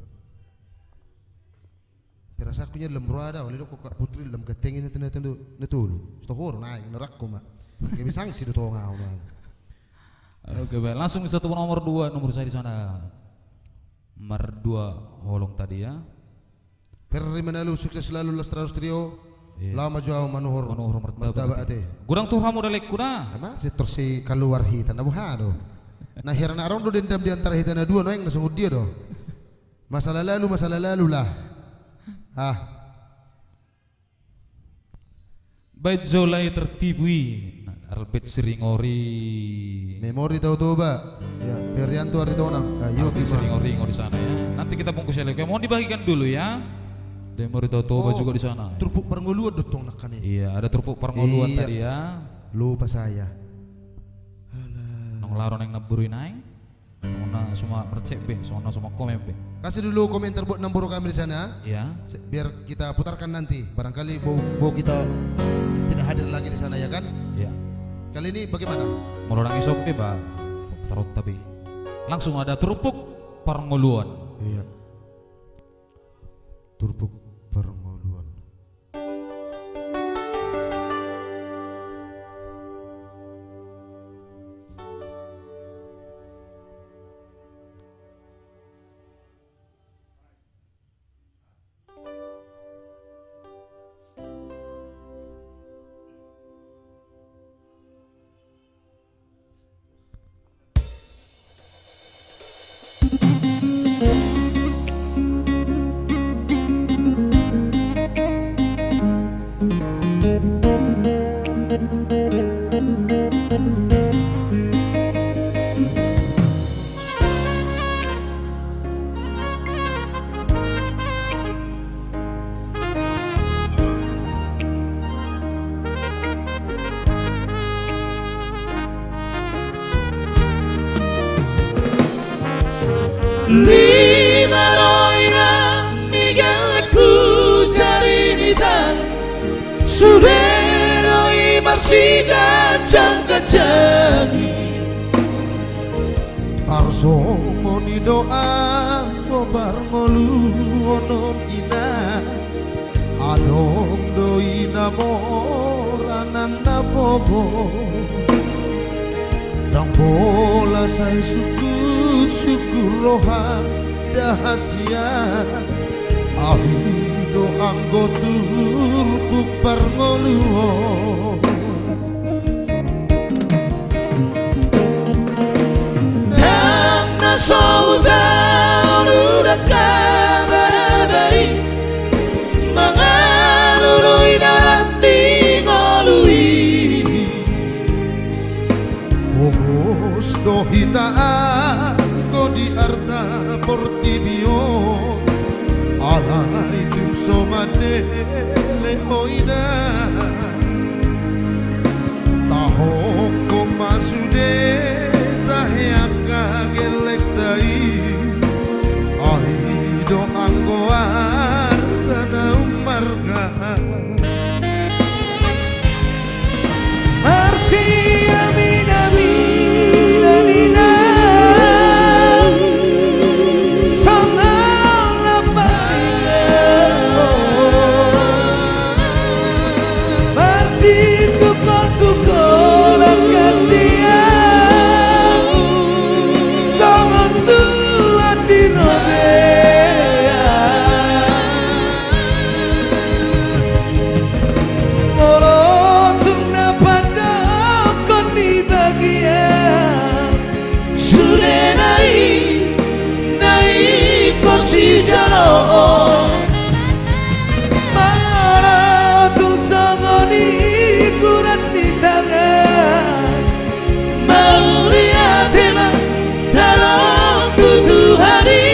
Perasaanku nya dalam roda, oleh do kok Kak Putri dalam gateng ini tena tena na tolu. Setohor naik nerakku mak. Kayak bisa sangsi do tonga mak. Oke baik, langsung satu nomor dua, nomor saya di sana. Mardua Holong tadi ya. Ferry Manalu, sukses selalu Astralus Trio. Iya. Laho ma jo au manuhor. Manuhor martabak. Martabak ate. Godang tu hamu dalekku na. Ama setor si kaluar hita na boha do. Na hira na arong do dendam di antara hita na dua, noeng na songon dia do. Masalah lalu, masalah lalu lah. Ah. Baen jo lae tertipu i. Albert Siringori. Memori Tao Toba. Ya, Ferianto Aritonang. Ah, iyo, Albert Siringori di sana ya. Nanti kita bungkus ya, Leo. Mohon dibagikan dulu ya. Memori Tao Toba juga di sana. Turpuk Parngoluan do tong nakkan i. Iya, ada Turpuk Parngoluan tadi ya. Lupa saya. Alah. Nang laro naeng na boru i naeng. Songon na suma mercek be, songon na suma komen be. Kasih dulu komentar buat na boru kami di sana. Iya. Se-, biar kita putarkan nanti. Barangkali bau, bau kita tidak hadir lagi di sana, ya kan? Iya. Kali ini bagaimana? Molo dang isop be ba, putar otak be. Langsung ada Turpuk Parngoluan. Iya. Turpuk Parngoluan. Lima do inang ni gellengku jari nita, sude do i marsiganjangganjang i. Tarsongon i do anggo parngoluon on inang, adong do i na mora nang na pogo. Ndang pola sai sungkunsungkun roha, da hasian, ahu do anggo turpuk parngoluon. Ndang na so hutaon uda haba-haba i, mangalului dalan di ngolu i. Pogos do hita anggo di arta portibi on, alai tung so mandele ho inang. Tahophop ma sude tahe angka gellengta i, ahu do anggo arta na ummarga. Marsiamin-aminan inang, songon lampak ni gelleng. Marsitungkoltungkol angka sian, songon suan di robean. Molo tung na pandokkon ni bagian, sudena i na ingkon sijalo. Molo tung songon i ukuran ni tangan, mauliate ma tadok tu Tuhan i.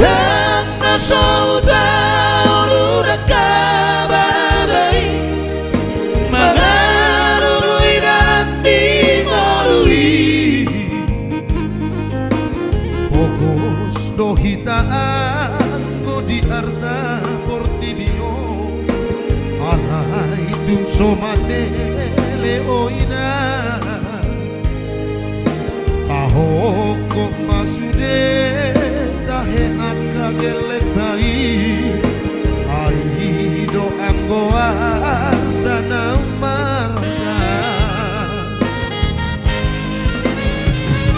Ndang na so hutaon uda haba-haba i, mangalului dalan di ngolu i. Pogos do hita anggo di arta portibi on, alai tung so mandele ho inang. Tahophop ma sude tahe angka gellengta i, ahu do anggo arta na ummarga.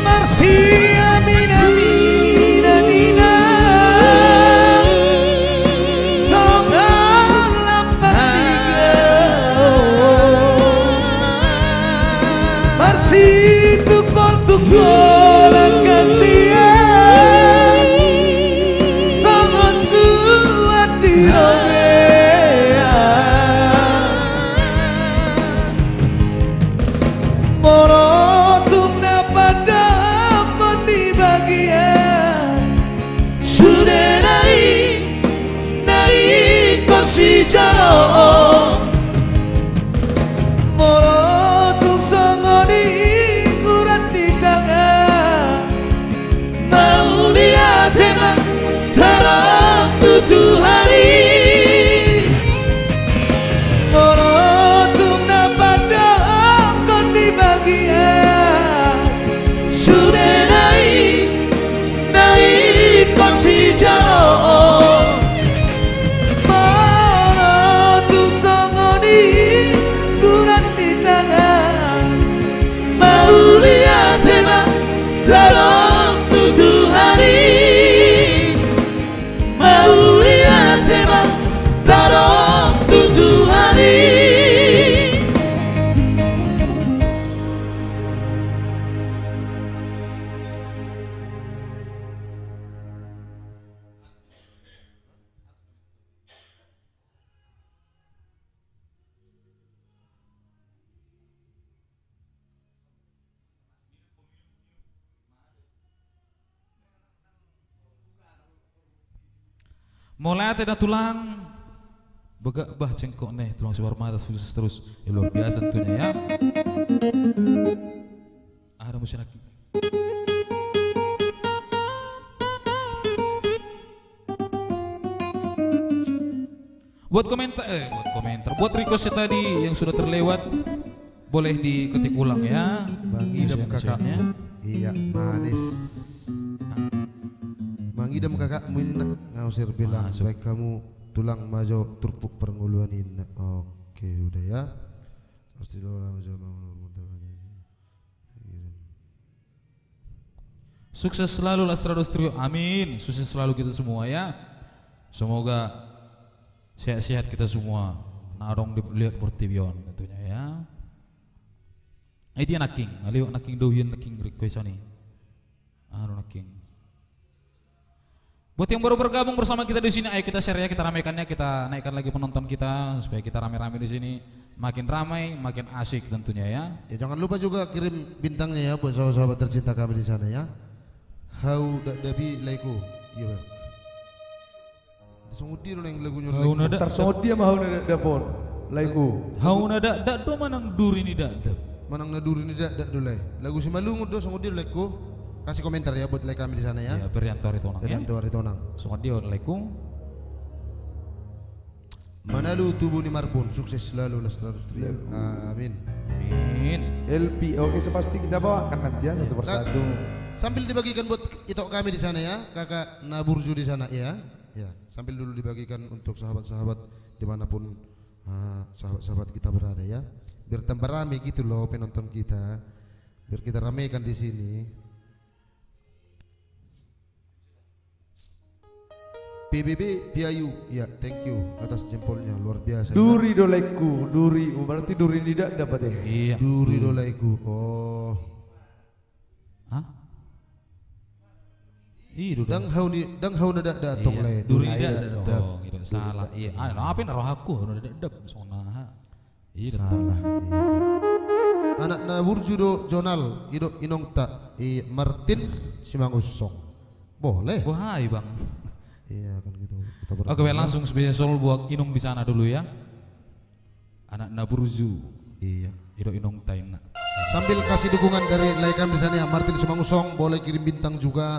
Marsiamin-aminan inang, songon lampak ni gelleng. Marsitungkoltungkol angka sian, songon suan di robean. Molo tung na pandokkon ni bagian, sudena i na ingkon sijalo. Molo tung songon i ukuran ni tangan, mauliate ma tadok tu Tuhan i. Molo tung na pandokkon ni bagian, sudena i na ingkon sijalo. Molo tung so Mauliate da tulang. Bagak bah cengkok ne, tulang Simarmata, sukses terus. Ya, luar biasa tentunya ya. Ada musik lagi. Buat komentar, eh, buat komentar, buat request tadi yang sudah terlewat, boleh diketik ulang ya. Mangidam kakakmu. Iya, manis. Nah. Mangidam kakakmu inna, nga usir bilang, baen hamu tulang ma jo turpuk parngoluan inna. Oke, udah ya. Pasti lo lama jo mau. Sukses selalu Las Trados Trio. Amin. Sukses selalu kita semua ya. Semoga sehat-sehat kita semua. Na adong di liat portibi on tentunya ya. Eh, dia nangkin. Alio nangkin, dohian nangkin request ni. Anu nangkin. Buat yang baru bergabung bersama kita di sini, ayo kita share ya, kita ramaikan ya, kita naikkan lagi penonton kita supaya kita rame-rame di sini, makin ramai, makin asik tentunya ya. Ya, jangan lupa juga kirim bintangnya ya buat sahabat-sahabat tercinta kami di sana ya. Hau dakdapi laeku. Iya, Bang. Songon dia do naeng lagunya. Hau na dakdap. Tar songon dia ma hau na dakdap on laeku. Hau na dakdap do manang duri ni dakdap? Manang na duri ni dakdap do lae. Lagu Simalungun do, songon dia do laeku. Kasih komentar ya buat lae kami di sana ya. Iya, Ferianto Aritonang ya. Ferianto Aritonang. Songon dia laeku. Manalu tubu ni Marbun, sukses selalu Las Trados Trio. Amin. Amin. L P, oke, so pasti kita bawakan nanti ya, satu persatu. Sambil dibagikan buat ito kami di sana ya, kakak Naburju di sana ya. Ya, sambil dulu dibagikan untuk sahabat-sahabat dimanapun, ah, sahabat-sahabat kita berada ya. Biar tambah rame gitu loh penonton kita. Biar kita ramekan di sini. P B B Piayu, ya, thank you atas jempolnya, luar biasa. Duri do laeku, duri, oh, berarti duri ni dakdap ya? Iya. Duri do laeku, oh. Hah? Iya, duri. Ndang hau ni, ndang hau na dakdap tong lae. Duri ni dakdap tong, gitu. Salah. Iya. Ah, apa na rohaku, hau na dakdap, songon aha. Iya, salah. Iya. Anak Naburju do Jonal, i do inongta, i Martin Simangunsong. Boleh. Wahai, Bang. Iya, kan gitu. Oke, baik, langsung special buat Inong di sana dulu ya. Anak Naburju. Iya. I do inongta inna. Sambil kasih dukungan dari lae kami di sana ya, Martin Simangunsong, boleh kirim bintang juga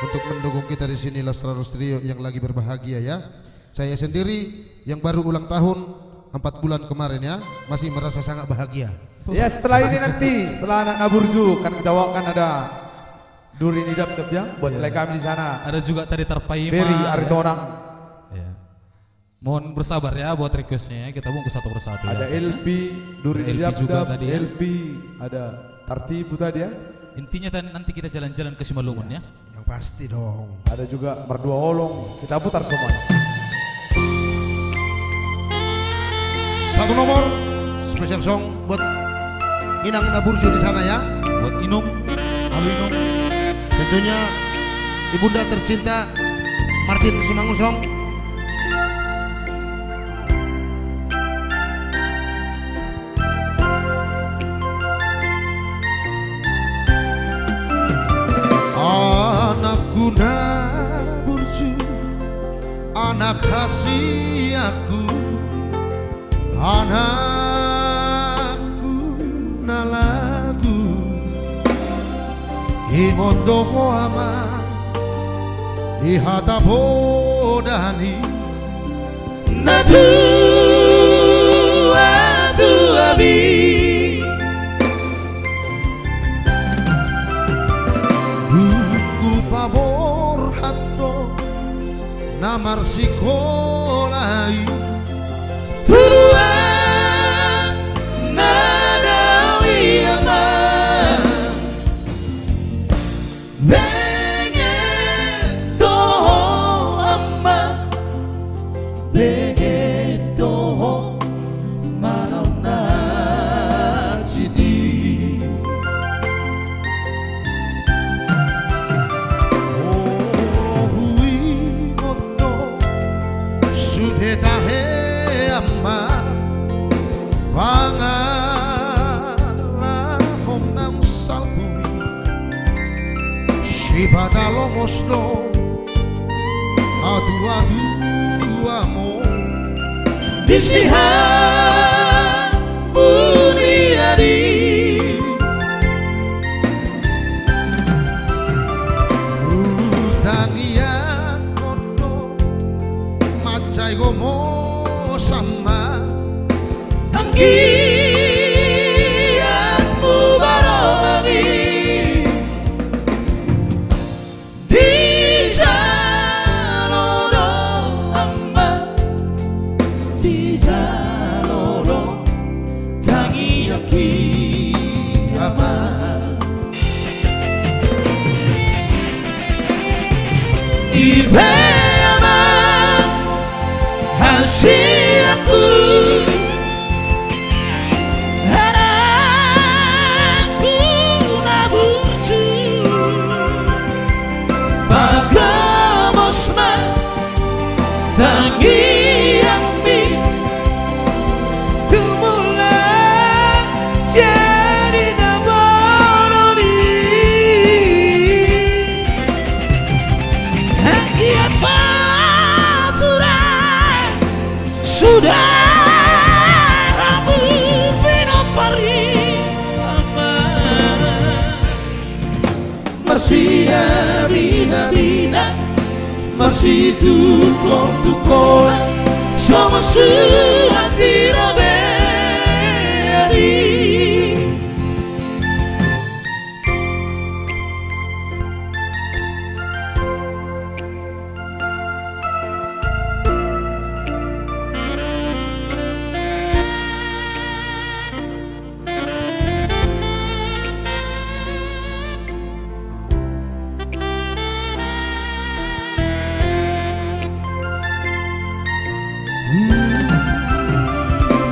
untuk mendukung kita di sini, Las Trados Trio yang lagi berbahagia ya. Saya sendiri yang baru ulang tahun empat bulan kemarin ya, masih merasa sangat bahagia. Ya, setelah ini nanti, setelah anak Naburju, kan kita bawakan ada duri ni dakdap ya, buat lae kami di sana. Ada juga tari tarpaima. Feri Aritonang. Ya. Mohon bersabar ya buat requestnya ya, kita bungkus satu persatu ya. Ada L P, duri ni dakdap, L P, ada tartibu tadi ya. Intinya nanti kita jalan-jalan ke Simalungun ya. Yang pasti dong. Ada juga Mardua Olong. Kita putar semuanya. Satu nomor special song buat Inang Naburju di sana ya. Buat Inung, Alu Inung. Tentunya ibunda tercinta Martin Simangunsong. Anakku Naburju, anak hasianku, anakku na lagu, ingot do ho ama di hata podani. Na tua-tua bi. Dung hupaborhat do na marsikola i. Tuduhon na dao i ama. Benget do ho ama, benget do ho manang na cidi. Olo huingot do sude tahe ama, pangalahom naung salpu i. Sipata lomos do atu-atu Sihan muliani. Tangiangkon do mansai gomos, Ama. Tangiangmu baroa i. Dijalo do, Ama, dijalo do tangiangki, Ama. I pe, Ama, hasianku, anakku na burju, pagomos ma tangiangmi, tumulak jadi na bolon i. Anggiat ma Tuhan, suda hamu pinompar i, Ama. Marsiabinabina, marsitungkoltungkolan, songon suhat di robean i.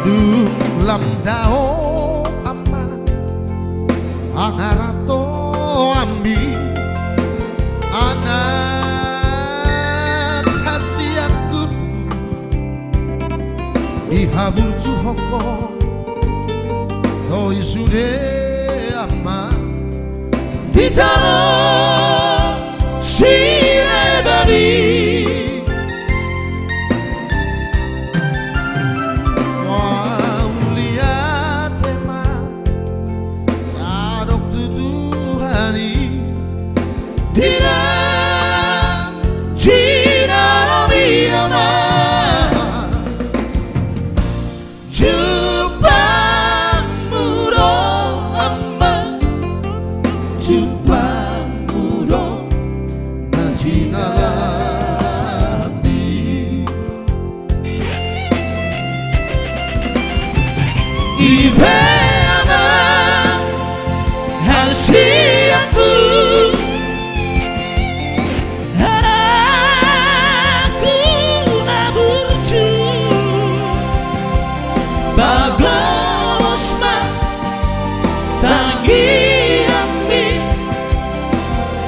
Dung lam dao, Ama, angaranto ami, anak hasianku, dihaburjuhon Ho do i sude, Ama, di tano sileban i. Mauliate ma adong tu Tuhan i, di na jinalami, Ama. Jumpangmu do, Ama, jumpangmu do na jinalami. I pe, Ama, hasianku, anakku na burju, pagomos ma tangiangmi,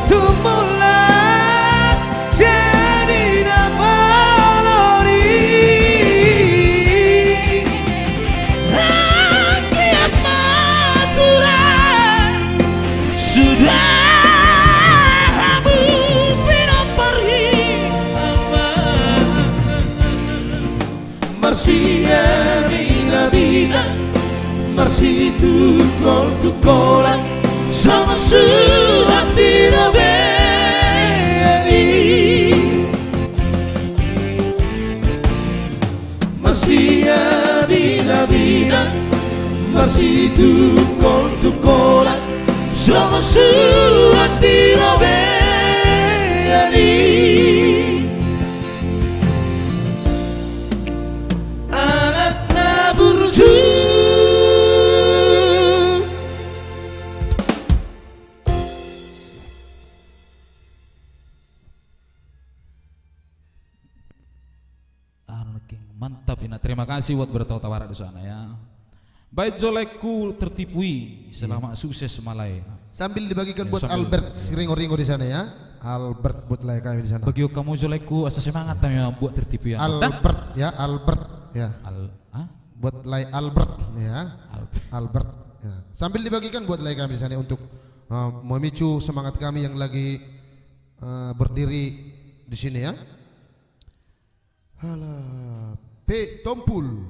tumulak jadi na bolon i. Anggiat ma Tuhan, suda hamu pinompar i, Ama. Marsiabinabina, marsitungkoltungkolan, songon suhat di robean i. Marsiabinabina, marsitungkoltungkolan, songon suhat di robean i. Anak na burju. Anu, nangkin mantap, Ina. Terima kasih buat bertau tawara di sana, ya. Baik, jo laengku tertipu i, selamat sukses ma lae. Sambil dibagikan buat Albert Siringo-ringo di sana, ya. Albert, buat lae kami di sana. Bagi hamu jo laengku, asa semangat kami buat tertipu i, ya. Albert, ya, Albert, ya. Al-, ah? Buat lae Albert, ya. Albert. Albert, ya. Sambil dibagikan buat lae kami di sana untuk, eh, memicu semangat kami yang lagi, eh, berdiri di sini, ya. Halape. Pitompul.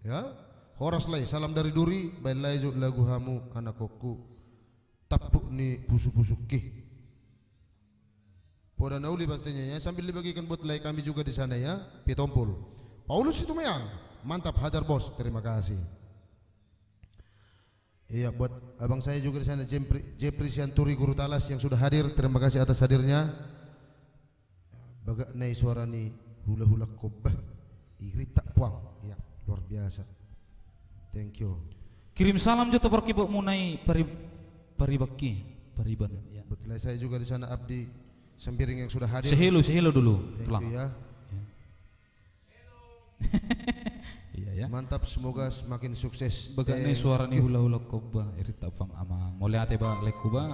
Ya. Horas lae, salam dari duri, baen lae jo lagu hamu anakkonku. Tampuk ni pusupusungki. Poda na uli pastinya ya, sambil dibagikan buat lae kami juga di sana ya, Pitompul. Paulus Situmeang, mantap hajar bos, terima kasih. Iya, buat abang saya juga di sana, Jempri-, Jepri Sianturi Guru Talas yang sudah hadir, terima kasih atas hadirnya. Bagak na i suara ni hulahula Kobba. Irinta puang. Ya, luar biasa. Thank you. Kirim salam jo tu parkibok muna i pari-, paribakki, pariban. Ya. Buat lae saya juga di sana, Abdi Sembiring yang sudah hadir. Say hello, say hello dulu. Thank you, ya. Ya. Iya, ya. Mantap, semoga semakin sukses. Bagak na i suara ni hulahula Kobba, irinta puang amang. Mauliate ba, laengku ba.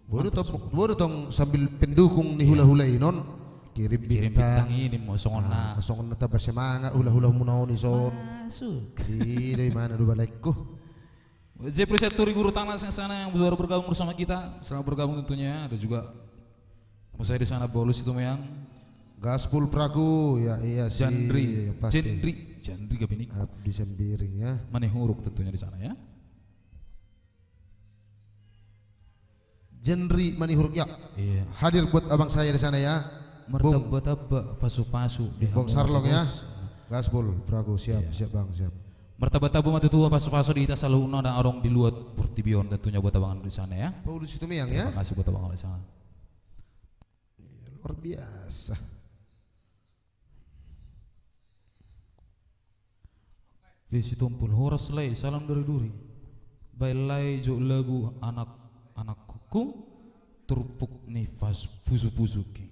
Bodo tong, bodo tong sambil pendukung ni hulahula i non. Kirim bintang. Kirim bintang i, ninna songon na. Songon na tamba semangat hulahula muna on i son. Masuk. Di, di mana do ba laengku. Jepri Sianturi Guru Talas yang sana yang baru bergabung bersama kita. Selamat bergabung tentunya. Ada juga teman saya di sana, Paulus Situmeang. Gaspol Praku, ya, iya sih. Jandri, ya, pasti. Jandri, Jandri Gabiniku. Abdi Sembiring ya. Manihuruk tentunya di sana ya. Jandri Manihuruk ya. Iya. Hadir buat abang saya di sana ya. Martamba-tamba pasupasu di Bung Sarlong ya. Gaspol Praku, siap, siap bang, siap. Martamba-tamba ma tutu pasupasu di hita saluhutna na adong di luat portibi on, tentunya buat abang di sana ya. Paulus Situmeang ya. Terima kasih buat abang di sana. Iya, luar biasa. Pitompul, horas lae, salam dari duri. Baen lae jo lagu anak, anakkonku, turpuk ni pas-, pusupusungki.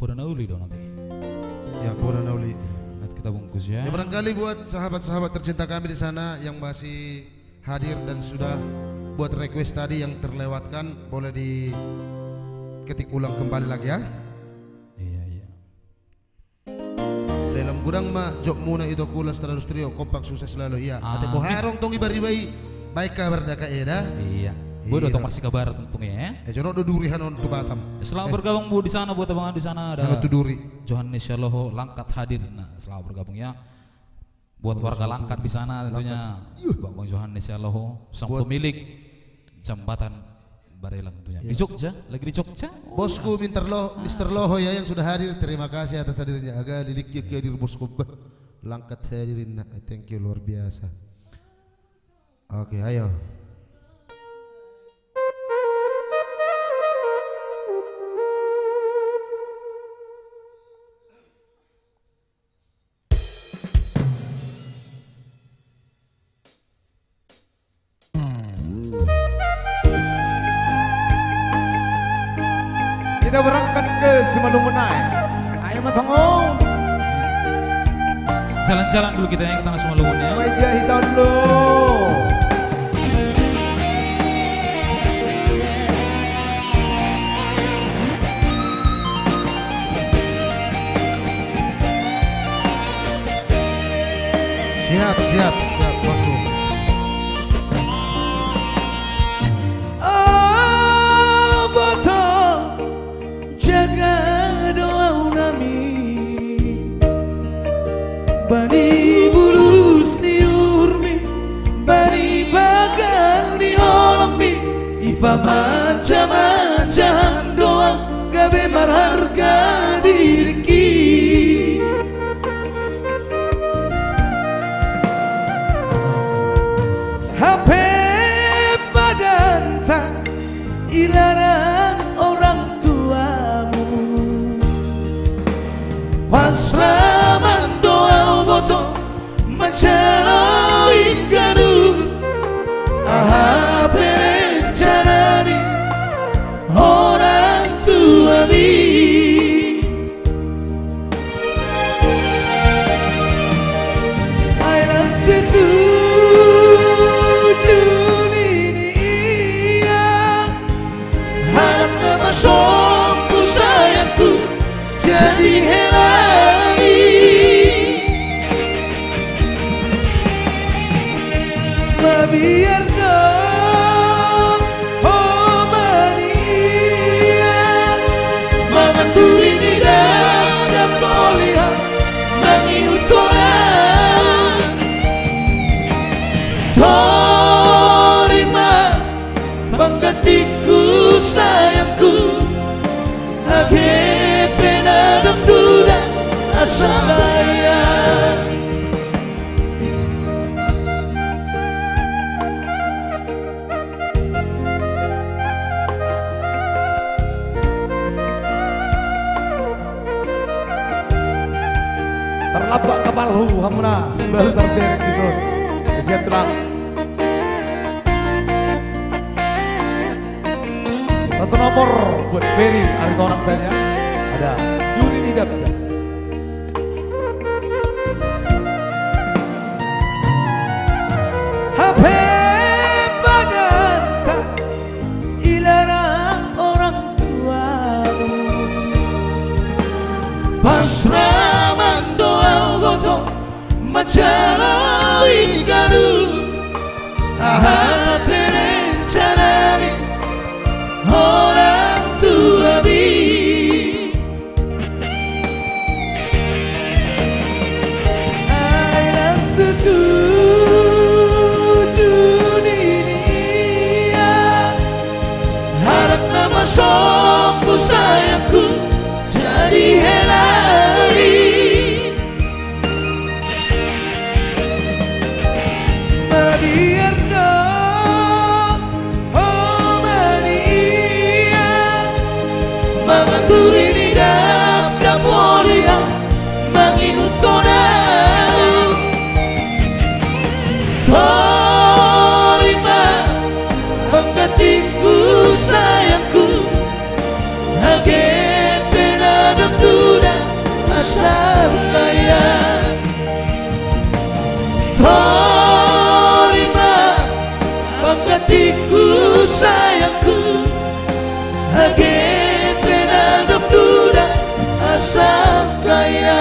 Poda na uli do nanti. Ya, poda na uli. Nanti kita bungkus ya. Ya, barangkali buat sahabat-sahabat tercinta kami di sana yang masih hadir dan sudah buat request tadi yang terlewatkan, boleh diketik ulang kembali lagi ya. Iya, iya. Sai lam godang ma jokmuna i, Toku Las Tradus Trio, kompak, sukses selalu. Iya. Amin. Ate boha adong tong ibariba i, baen kabar da, Kak Eda. Iya. Bodo tong marsikabar tong ya. Eh, jonok do duri hanon tu Batam. Selamat bergabung bu di sana, buat abang di sana ada. Hanon tu duri. Johannes Yaloho, Langkat hadir. Nah, selamat bergabung ya. Buat warga Langkat di sana tentunya. Bang, Bang Johannes Yaloho, sang pemilik jambatan Barelang tentunya. Di Jogja, lagi di Jogja. Bosku, Mister Lo-, Mister Loho ya yang sudah hadir. Terima kasih atas hadirnya. Aga lilik ya hadir bosku. Bah, Langkat hadirin. Nah, thank you, luar biasa. Oke, ayo. Kita berangkat ke Simalungun ae. Ayo ma tongon. Jalan-jalan dulu kita ya ke tanah Simalungun ya. Meja hitam dulu. Siap, siap, siap, bosku. Aboto, jaga do ahu nami. Bani bulus ni uhurmi, bani bagal ni holongmi, i pamanja-manjahan do ahu gabe marharga diringki. Hape badanta ilarang orang tuamu. Pasrah ma do ahu boto manjalo ingkadu, aha pe rencana ni orang tuami. Ai lang setuju nini ia, halak na masombu sayangku, jadi hela i Terlambat kapalhu, hamuna baru terderek dison. Ya, siap, Tulang. Satu nomor buat Ferry Aritonang tanya. Ada Juni di Dapda. Hape badan tak dilarang orang tuamu. Pas ra mandok au gotong manjalo i ganup. Aha pe rencana ni orang tuami? Ai ndang setuju nian. Halak na masombu sayangku jadi hela i. Mabiar do ho ma nian mangan duri ni dapdap, molo i au mangihuthon au. Tori ma panggantingku sayangku, age pe na dapdap, asal kaya. Tori ma panggantingku sayangku, age pe na dapdap, asal kaya.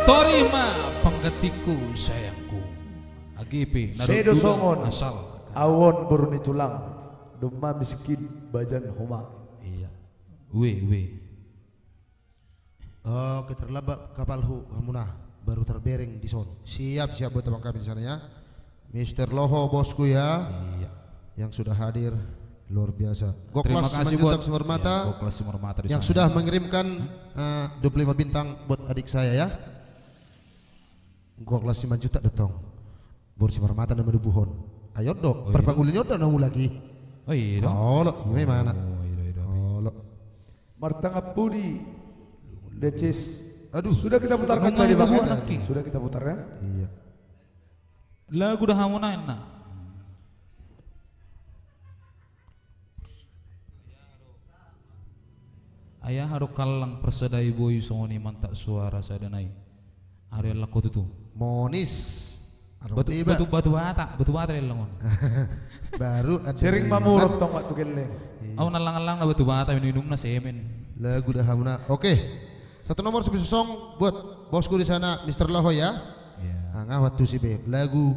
Tori ma panggantingku sayangku, age pe na dapdap, asal. Sedo songon au on boru ni tulang, domma miskin bajan homa. Iya. Ue, ue. Oke, terlambat kapalhu, hamuna baru terbereng dison. Siap, siap buat abang kami di sana ya. Mister Loho, bosku ya. Iya. Yang sudah hadir, luar biasa. Terima kasih buat Goklas Simanjuntak Simarmata, ya, Goklas Simarmata di sana, yang sudah mengirimkan, eh, dua puluh lima bintang buat adik saya ya. Goklas Simanjuntak do tong. Boru Simarmata na manubuhon. Ai on do, oh, iya, parpanguli ni on do na mulak i. Oh, iya do. Olo, i ma imana. Oh, iya do, iya do. Olo. Martangan pudi, Decis. Aduh. Sudah kita putarkan tadi, Bang, ya? Sudah kita putar, ya? Iya. Lagu da hamuna, enak. Ai aha do kallang parsadai boi songon i mantak suara sada nai. Aha do iallang ho tutu? Monis. Batu, batu, batu bata, batu bata iallang on. Baru ada. Sering mamurot tong waktu gelleng. Iya. Au na allang-allang na batu bata, minum-minum na semen. Lagu da hamuna. Oke. Satu nomor spesial song buat bosku di sana, Mister Loho ya. Iya. Nga waktu si be. Lagu,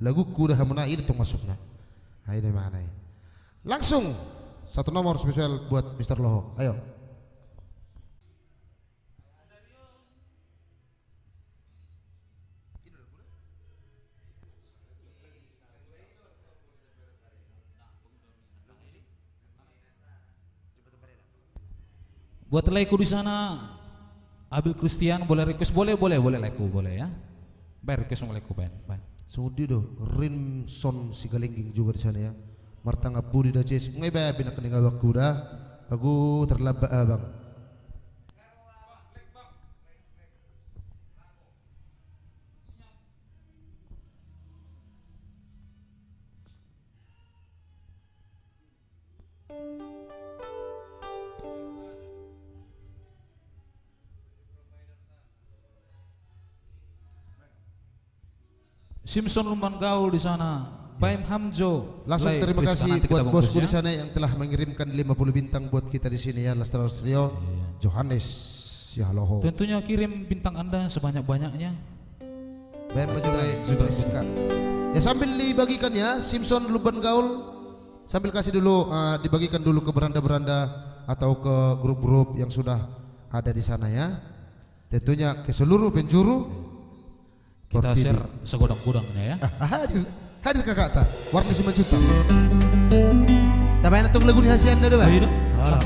laguku da hamuna, i do tong masukna. Ai do imana i. Langsung satu nomor spesial buat Mister Loho. Ayo. Buat laeku di sana, Abil Kristian, boleh request? Boleh, boleh, boleh laeku, boleh ya. Baen request ma laeku, baen, baen. Songon dia do, Rimson Sigalengging juga di sana ya. Martangan pudi da ces, ngai baen pinangkening abangku da. Agu terlambat abang. Simson Lumban Gaul di sana, Baim Hamjo. Langsung terima kasih buat bosku di sana yang telah mengirimkan lima puluh bintang buat kita di sini ya, Las Terus Trio. Iya. Johannes Sihaloho. Tentunya kirim bintang Anda sebanyak-banyaknya. Baim Hamjo, Rizka. Ya, sambil dibagikan ya, Simson Lumban Gaul. Sambil kasih dulu, eh, dibagikan dulu ke beranda-beranda atau ke grup-grup yang sudah ada di sana ya. Tentunya ke seluruh penjuru. Kita share segodang-godangnya ya. Ah, hadir, hadir kakakta, Warni Simanjuntak. Tabaen tong lagu ni hasianna do ba. Ayo, dong. Alah.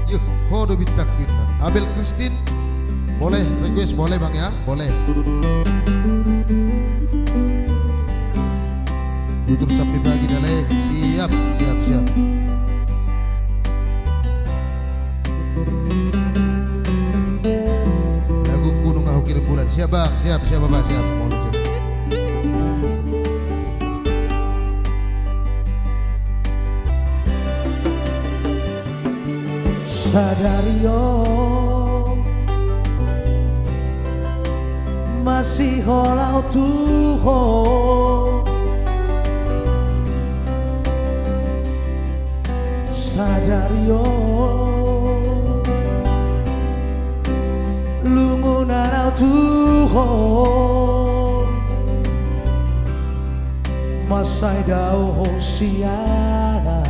Yo, ho do bintang, bintang. Abel Christine. Boleh request, boleh Bang ya, boleh. Tutur sampe pagi dah le. Siap, siap, siap. Lagu Gunung Ahu Kirim Bulan. Siap Bang, siap, siap Bapak, siap. Mau siap. Sadari on masihol au tu ho. Sadari on lungunan au tu ho. Mansai dao ho sian ahu,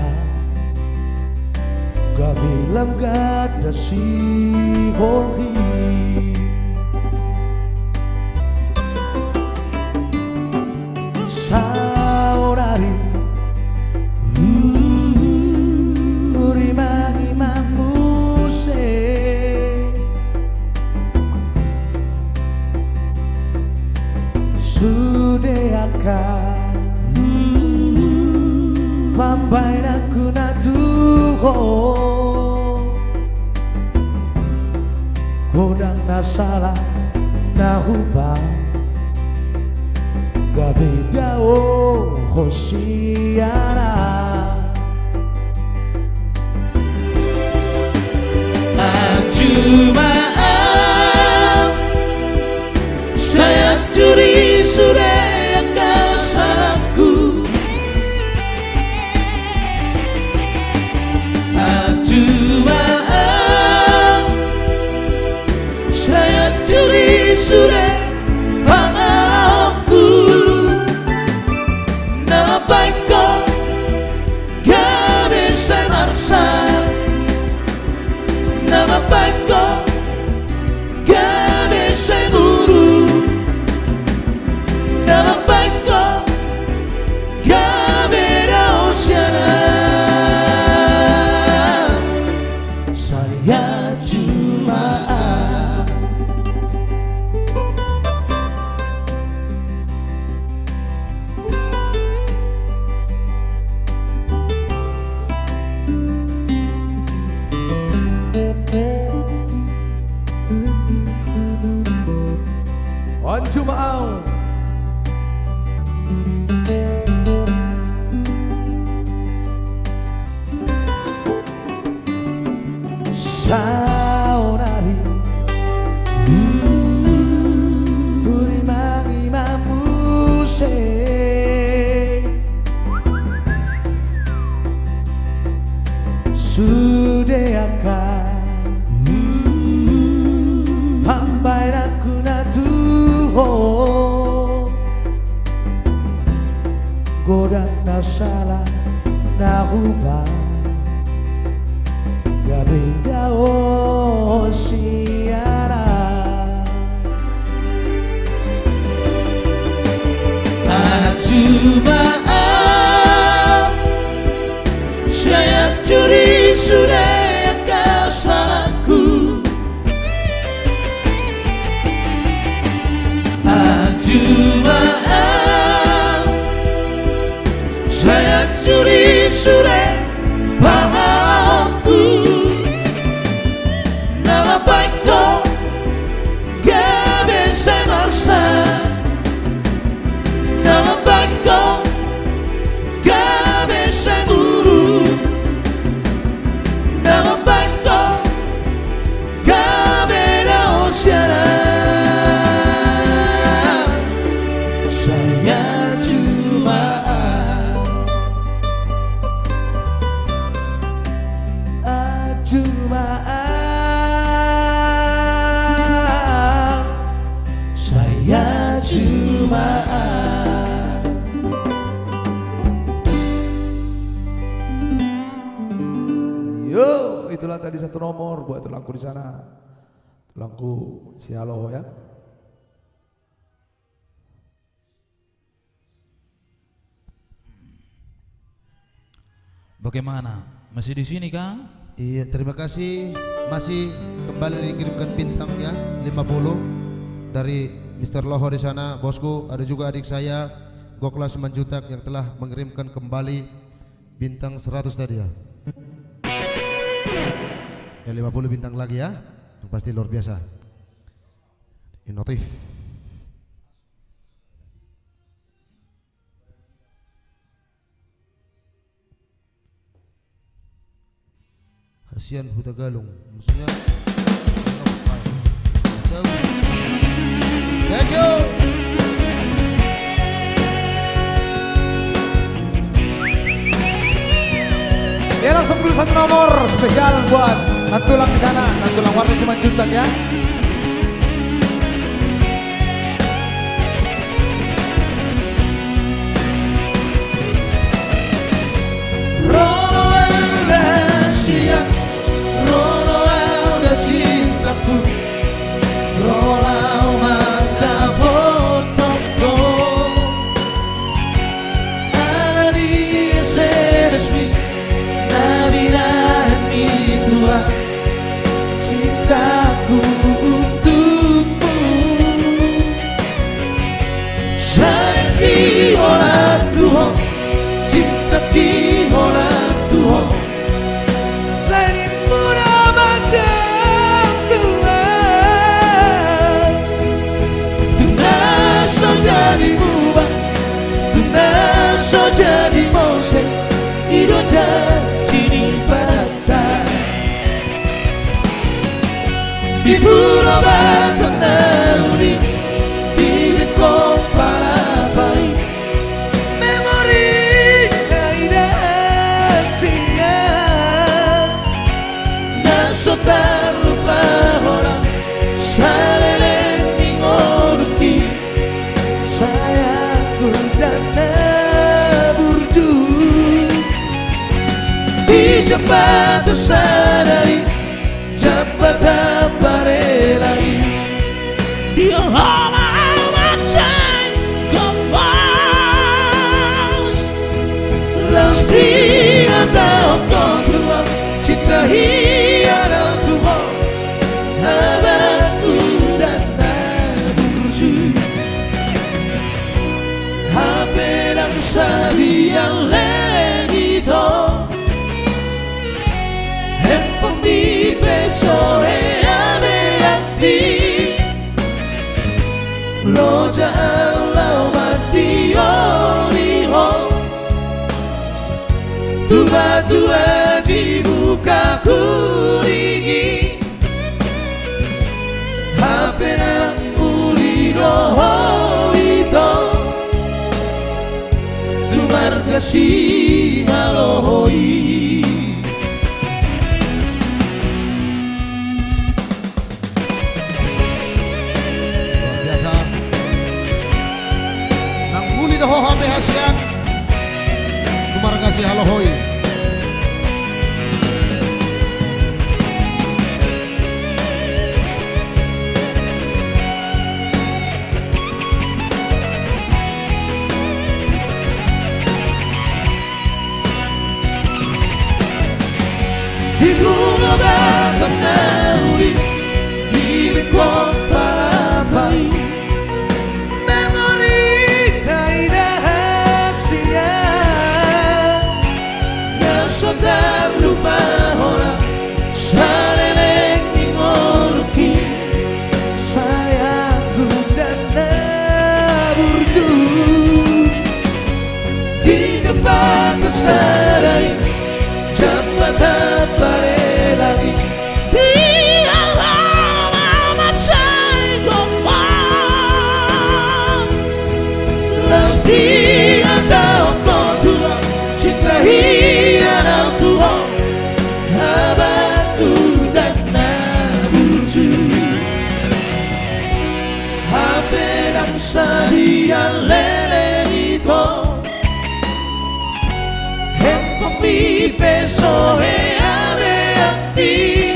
gabe lam ganda sihol hi. Saonari hurimangimang muse sude angka pambahenanku na tu ho. Godang na sala na hubahen, gabe dao ho sian ahu. Ahu ma ahu, sai ancuri sude angka salangku. Ahu ma ahu, sai ancuri sude pangalahoku. Na mambahen ho gabe sai marsak, na mambahen ho gabe sai muruk, na mambahen ho gabe dao sian ahu. Sai ahu ma ahu. Ahu ma ahu. Saonari hurimangimang muse sude angka pambahenanku na tu ho. Godang na sala na hubahen, gabe dao sian ahu. Ahu ma ahu, sai ancuri sude angka salangku. Ahu ma ahu, sai ancuri sude pangalahoku. Na mambahen ho gabe sai marsak, na mambahen ho gabe sai muruk, na mambahen ho gabe dao sian ahu. Sai ahu ma ahu. Ahu ma ahu. Sai ahu ma ahu. Yo, itulah tadi satu nomor buat tulangku di sana. Tulangku Sialoho ya. Bagaimana? Masih di sini kah? Iya, terima kasih. Masih kembali dikirimkan bintangnya, lima puluh, dari Mister Loho di sana, bosku. Ada juga adik saya, Goklas Simanjuntak, yang telah mengirimkan kembali bintang seratus tadi, ya. Ya, lima puluh bintang lagi, ya. Yang pasti luar biasa. Inotif. Hasian Hutagalung. Maksudnya, thank you. Ya, langsung dulu satu nomor spesial buat Nantulang di sana, Nantulang Warni Simanjuntak, ya. Ro do au da hasian, ro do au da cintaku, ro laho mandapothon ho. Ala ni seresmi na dinahen ni Tuhan cintaku untukmu. Sayangki holan tu ho, cintaki holan tu ho. Sai nimmu na mandok Tuhan. Tu na so jadi muba, tu na so jadi mose, i do janji ni Padan. Di Pulo Batam na uli, di Bengkong Palapa i, memori na indahan sian na so tarlupa holan saleleng ni ngolungki. Sayangku dan na burju. Di jambatan sada i, jambatan Parela i, di ho ma au mansai gombas. Laos dihatahon ho tu ahu, cinta hian au tu ho, abangku dan na burju. Hape ndang sadia leleng ito, hempongmi pe so hea be anti. Loja au laho mandioli ho, tuba-tuba di muka kuning i. Hape ndang uli do ho ito, tu marga Sihaloho i. Luar biasa. Ndang uli do ho hape hasian, tu marga Sihaloho i. Di Pulo Batam na uli, di Bengkong Palapa i, memori na indahan sian na so tarlupa holan saleleng ni ngolungki. Sayangku dan na burju. Di jambatan sada i, jambatan Parela i, di ho ma au mansai gombas. Laos dihatahon ho tu ahu, cinta hian au tu ho, abangku dan na burju. Hape ndang sadia leleng ito, hempongmi pe so hea be anti.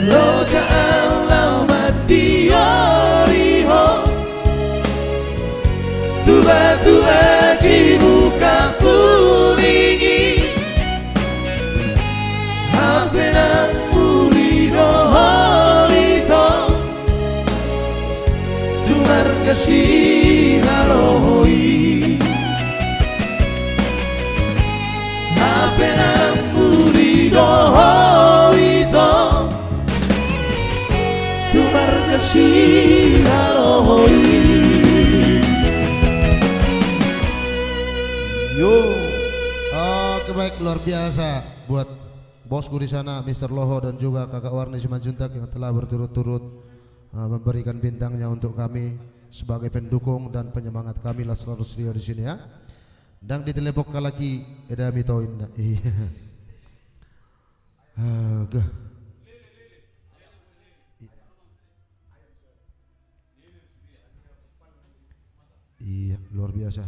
Loja au laho mandioli ho, tuba-tuba di muka kuning i. Sihaloho i. Hape nang muli do ho ito. Tu marga sihaloho i. Yo. Oke, baik, luar biasa buat bosku di sana, Mister Loho, dan juga Kakak Warni Simanjuntak yang telah berturut-turut, eh, memberikan bintangnya untuk kami sebagai pendukung dan penyemangat kami Las Rosrio di sini, ya. Ndang ditelepon halak i, eda mitoin na. Iya. Agak. Iya, luar biasa.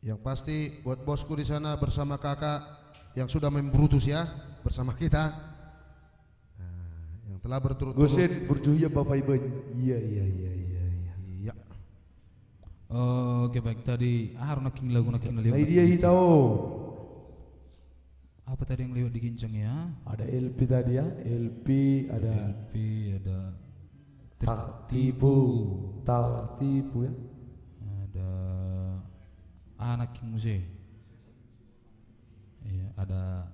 Yang pasti buat bosku di sana bersama kakak yang sudah main Brutus, ya, bersama kita. Nah, yang telah berturut-turut. Gosen, burju ia Bapak Ibu. Iya, iya, iya, iya, iya. Iya. Oke, baik, tadi, ah, harus nangkin lagu, nangkin lagu. Nah, dia hita, oh. Apa tadi yang lewat di ginjang, ya? Ada L P tadi, ya, L P, ada L P, ada Tartibu. Tartibu, ya. Ada anak yang muse. Iya, ada,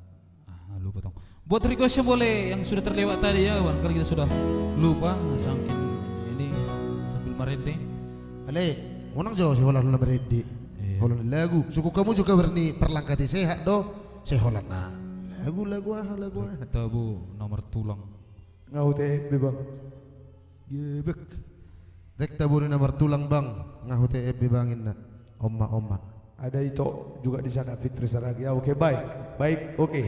ah, lupa tong. Buat request yang boleh, yang sudah terlewat tadi, ya, barangkali kita sudah lupa, saking ini sambil marende. Ale, unang jo siholan na marende. Iya. Holan lagu. Suku kamu juga berni perlangkati sehat do. Siholan na. Lagu, lagu aha, lagu aha. Tabu nomor tulang. Nga H T F B, Bang. Gebek. Rek tabu ni na martulang, Bang. Nga H T F B, Bang, inna. Oma, oma. Ada Ito juga di sana, Fitri Saragi. Ya, oke, baik. Baik, oke.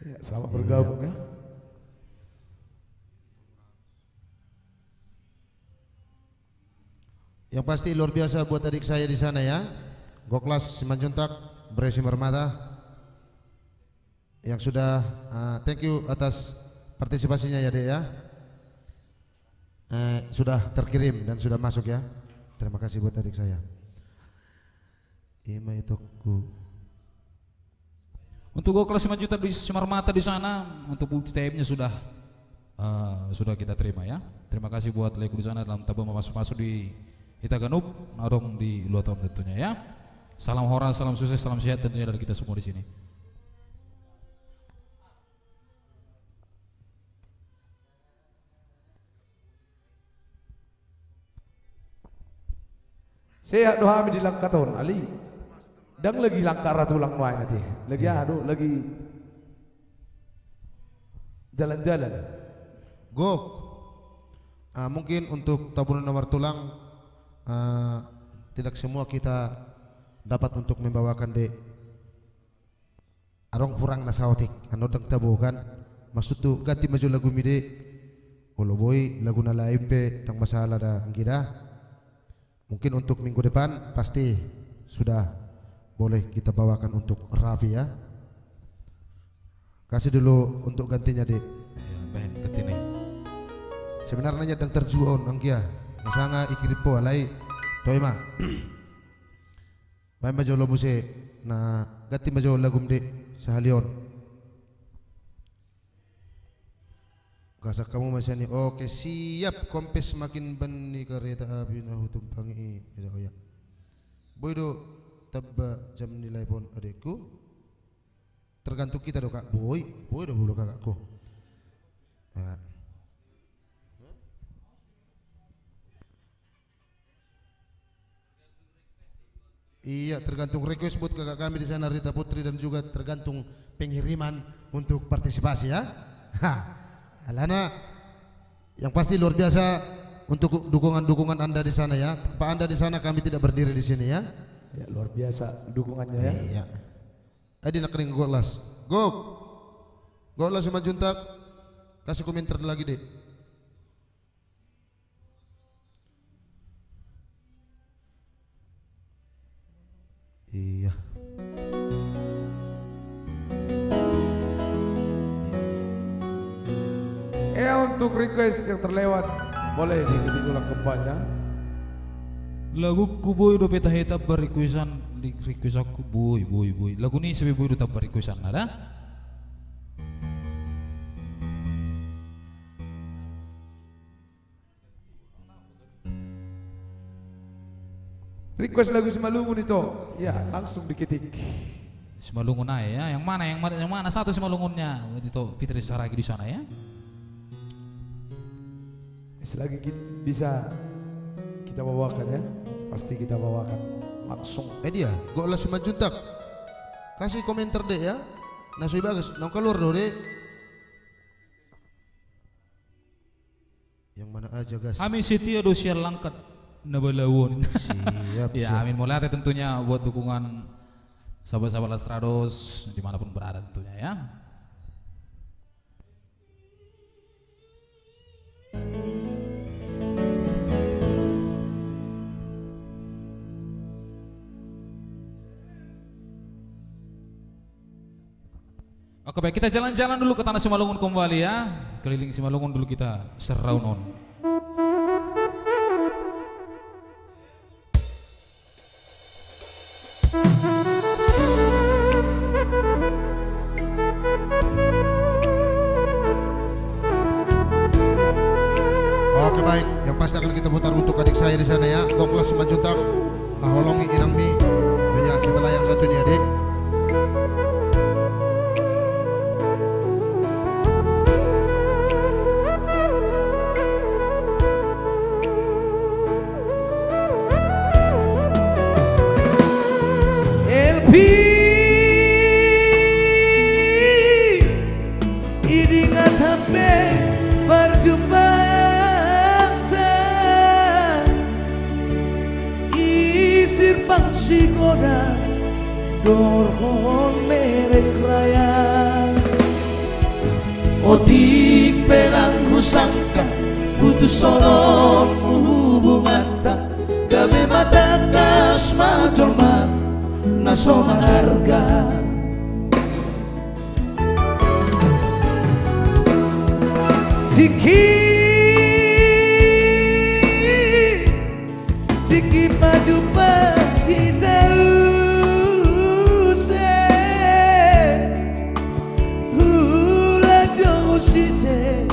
Ya, selamat bergabung, ya. Yang pasti luar biasa buat adik saya di sana, ya. Goklas Simanjuntak, Bre Simarmata. Yang sudah, eh, thank you atas partisipasinya, ya, Dek, ya. Eh, sudah terkirim dan sudah masuk, ya. Terima kasih buat adik saya. Ima itokku. Untuk Goklas Simanjuntak di Simarmata di sana, untuk bukti T M-nya sudah, eh, sudah kita terima, ya. Terima kasih buat laeku di sana dalam tabo mamasu-masu di hita ganup, na adong di luat on tentunya, ya. Salam horas, salam sukses, salam sehat tentunya dari kita semua di sini. Sehat do hami di langkat on, ale. Ndang lagi langkat ra tulang nuaeng ate. Lagi aha do, lagi jalan-jalan. Gok. Ah, mungkin untuk tabunan na martulang, ah, tidak semua kita dapat untuk membawakan, Dek. Adong hurang na saotik, annon ndang tabo kan. Maksudhu ganti ma jo lagumi, Dek. Olo boi lagu na lain pe ndang masalah da anggi da. Mungkin untuk minggu depan pasti sudah boleh kita bawakan untuk Raffi, ya. Kasih dulu untuk gantinya, Dek. Ya, bahen gantina. Sebenarna ia ndang tarjua on anggia. Masa nga ikirim ho alai. Toe ma. Baen ma jolo muse na ganti ma jolo lagum, Dek, sahali on. Gasak hamu ma sian i. Oke, siap. Kompes makin ban ni kareta api na hutumpangi i. Eda oya. Boi do tamba jam ni live on, adekku. Tergantung kita do, Kak. Boi, boi do, bolo kakakku. Ya. Iya, tergantung request buat kakak kami di sana, Rita Putri, dan juga tergantung pengiriman untuk partisipasi, ya. Ha, alana yang pasti luar biasa untuk dukungan-dukungan Anda di sana, ya. Tanpa Anda di sana, kami tidak berdiri di sini, ya. Ya, luar biasa dukungannya, ya. Iya. Adi nak ring Goklas. Gok. Goklas Simanjuntak. Kasih komentar lagi, Dek. Iya. Ya, untuk request yang terlewat, boleh diikuti ulang kembali, ya. Laguku boi dope tahe tamba requestan, requestanku boi, boi, boi. Lagu ni ise pe boi do tamba requestanna da. Request lagu Simalungun, Ito. Ya, langsung diketik. Simalungun aja ya. Yang mana, yang mana, yang mana satu Simalungunnya? Ito Fitri Saragi di sana ya. Selagi kit-, bisa kita bawakan ya, pasti kita bawakan langsung. Eh dia, Goklas Simanjuntak. Kasih komentar dek ya. Na so i bagas, naung kaluar do dek. Yang mana aja, gas. Hami setia do sian langkat na balaon. Siap, ya, siap. Amin. Mauliate tentunya buat dukungan sahabat-sahabat Lastrados dimanapun berada tentunya ya. Oke, baik, kita jalan-jalan dulu ke tanah Simalungun kembali ya. Keliling Simalungun dulu kita seraun on. Oke, baik, yang pasti akan kita putar untuk adik saya di sana ya, Goklas Simanjuntak. Nah, holongi inangmi. Ya, setelah yang satu ini, adik. Elpi, idingat hape parjumpaanta. I Sirpang Sigodang, dohot Merek Raya. Otik pe ndang husangka putus songon hubunganta, gabe ma tangkas ma jolma na so mararga. Tingki, tingki pajumpa hita muse. Hula jou sise,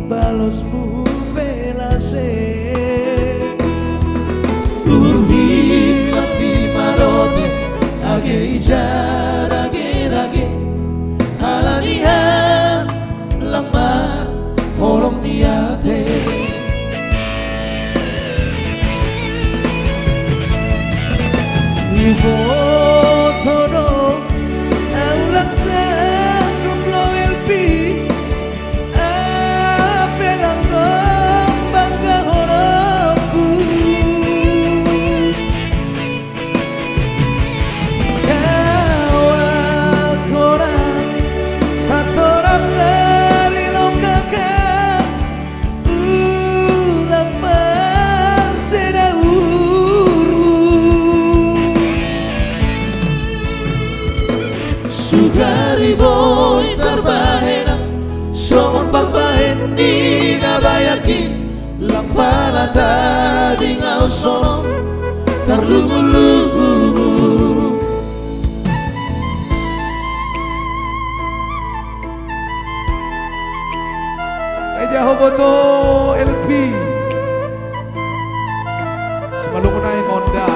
balosmu pe lase. Huhilap i ma dohot ate, age ija rage-rage. Ala ni ham, lang ma holong ni ate. Huboto do, ahu lang sanggup lo Elpi, hape lang dong bangga holongku. Kawan hona, satorop dari longkaka, ulang parseda uru. Sugari boi tarbahen, songon pambahen ni na bayak i. Lang pala tading ahu songon tarlumu-lumu. Eja ho boto Elpi. Simalungun ae ma onda.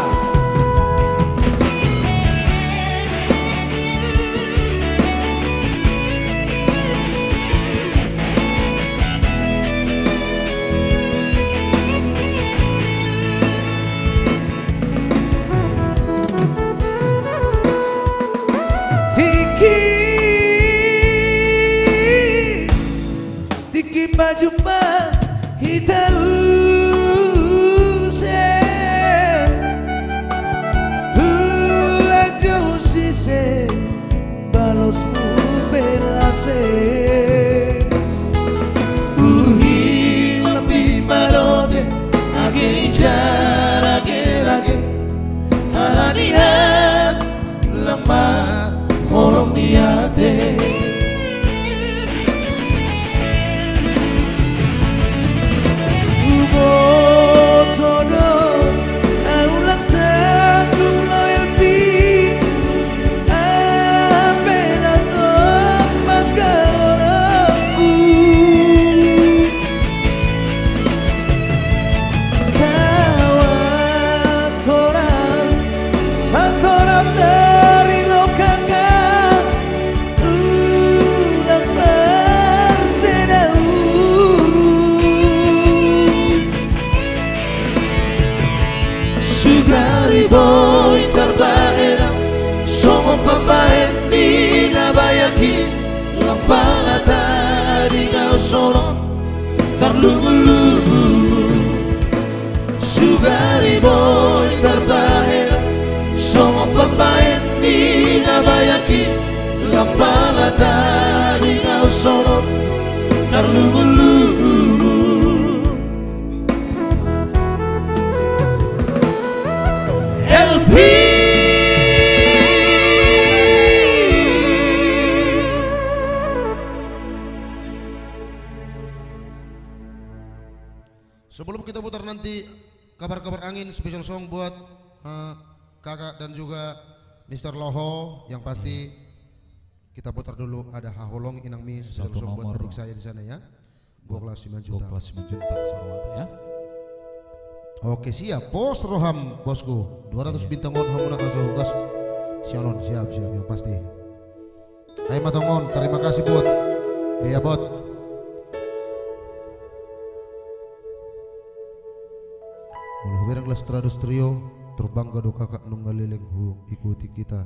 Tingki, tingki pajumpa hita muse. Hula jou sise, balosmu pe lase. Huhilap i ma dohot ate, age ija rage-rage. Ala ni ham, lang ma holong ni ate. Huboto do, ahu lang sanggup lo Elpi, hape lang dong bangga Tarlumobi sugari boi tarbahen songon pambahen ni na bayak i, lam pala tading au songon tarlumobi. Elvi. Sebelum kita putar nanti kabar-kabar angin special song buat, eh, kakak dan juga Mister Loho, yang pasti kita putar dulu ada Haholongi Inangmi special song buat adik saya di sana ya. Dua kelas lima juta. Dua kelas lima juta, selamat ya. Oke, siap. Pos roham, bosku. Dua ratus bintang on, hamuna asa hugas. Siap, siap, siap, yang pasti. Ayo, Matongon, terima kasih, Bot. Iya, Bot. Molo hubereng Las Tradus Trio, terbangga do kakak nunga leleng huikuti kita.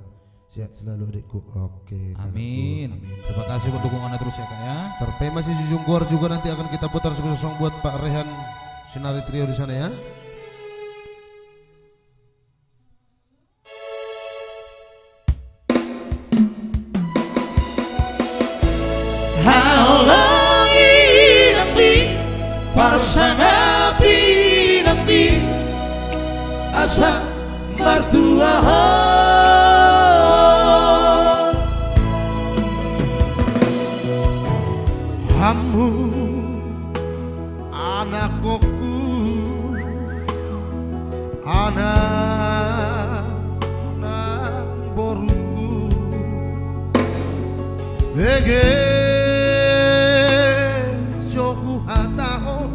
Sehat selalu, adikku. Oke, amin. Terima kasih buat dukungannya terus ya, Kak, ya. Terpema si Jujung Goar juga nanti akan kita putar special song buat Pak Rehan Sinari Trio di sana ya. Haholongi Inangmi, parsangap Inangmi, asa martua ho. Hamu anakku, anak nang boruku, bege jo huhatahon,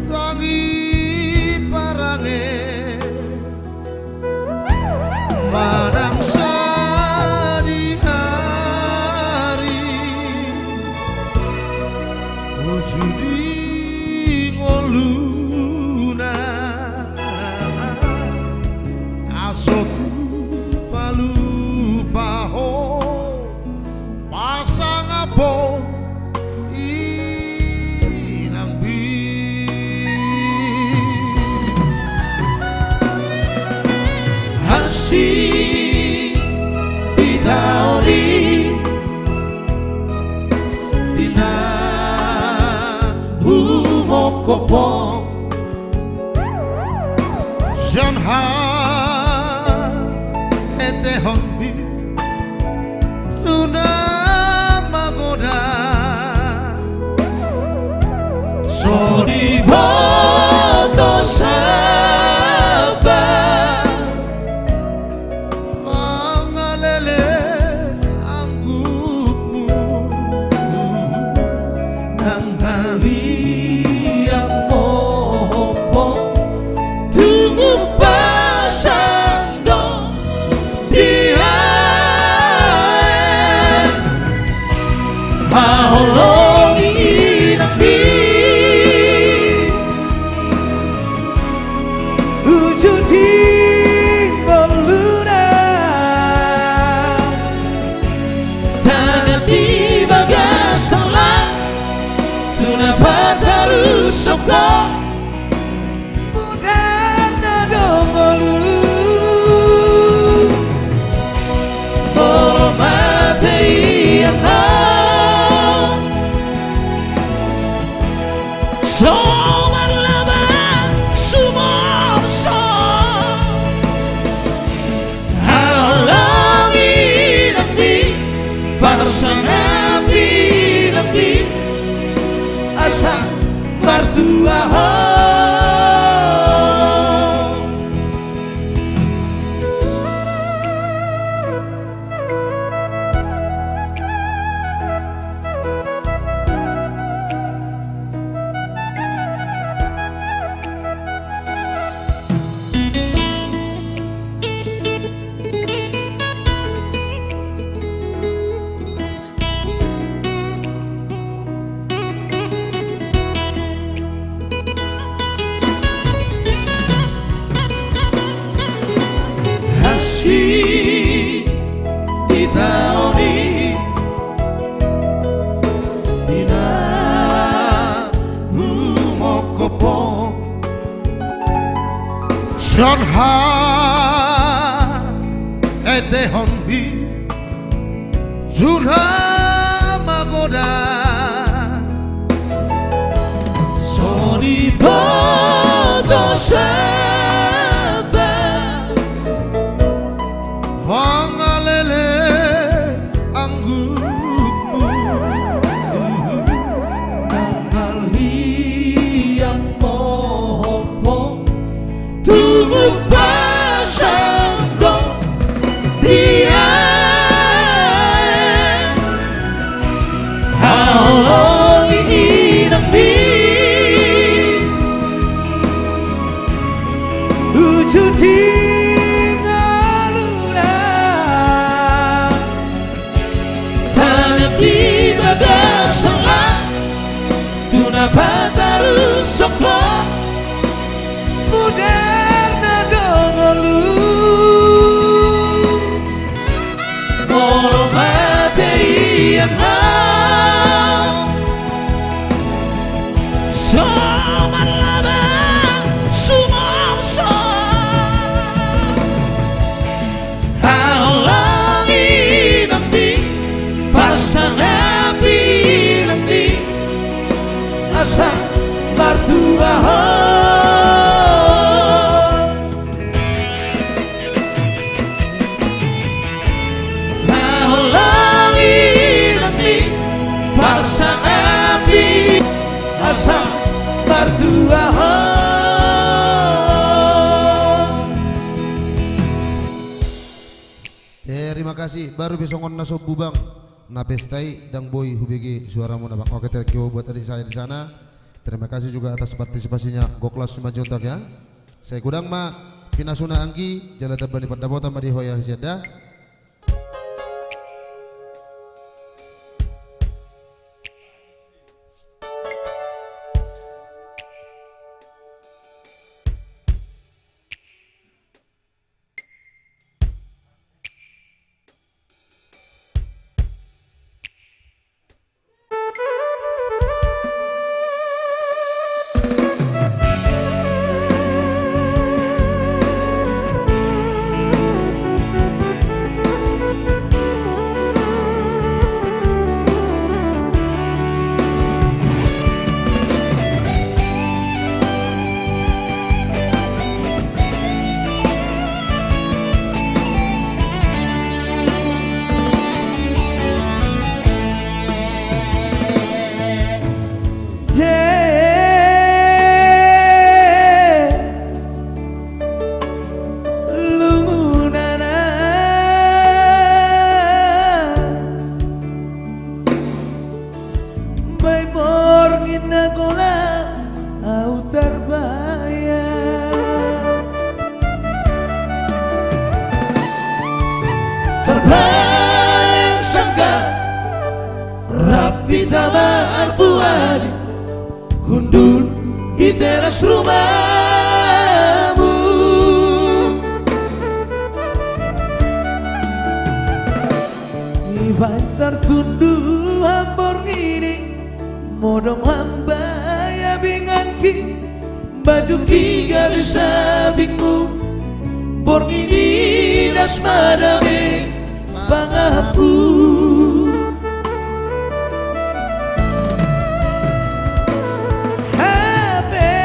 tangi parange manang sadihari, uju di ngoluna, asa tu palupa ho. Pasangap ho Inangmi. Asi pitaori pina humongkop ho. Sian haetehonmi tu na magodang, so diboto saba mangalele anggukmu. Nang haliang mohopho, tugu pasang do di aek. Haholongi Inangmi, uju di ngoluna, tangan di bagasan lan tu na patarushon ho. Mudar na dong ngolu, molo mate iangnang, so marlaba sumorso. Haholongi Inangmi, parsangap Inangmi, asa martua ho. Songon haetehonmi tu na magodang, songon iboto saba pangalele anggukmu. Mangaliang mohopho tubu pasang do dia. Haholongi inangmi ujung di ngoluna. Tangan di bagas sala tu na patarushon ho. Mudar na dongolu molo mate ian ma so marlaba sumorso. Haholongi inangmi, pasangapi inangmi asa martua ho. Haholongi inangmi, pasangapi asa martua ho. Terima kasih. Baru pe songon na sombu bang, na pesta i ndang boi hubege suaramuna bang. Oke, thank you buat adik saya di sana. Terima kasih juga atas partisipasinya Goklas Simanjuntak ya. Sai godang ma pinasuna anggi, jala tamba ni pandapotan ma di ho ya sian da. Lungunana. Baen borngin na golang ahu tarbayar. Tarbayar sanggar rap hita marbuali, hundul di teras rumahmu. Ibaen tartundu hamborngin i, modom hambayabinganki, bajungki gabe sabingmu, borngin i das ma dame pangahanku. Hape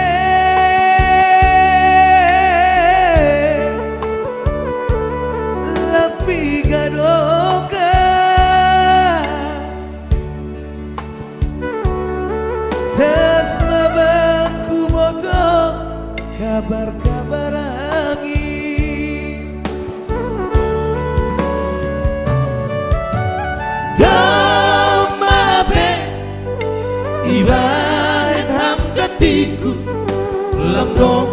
lam piga do kan, das ma bang huboto kabar-kabar anggi. Domma hape ibaen hangkattingku, lam dong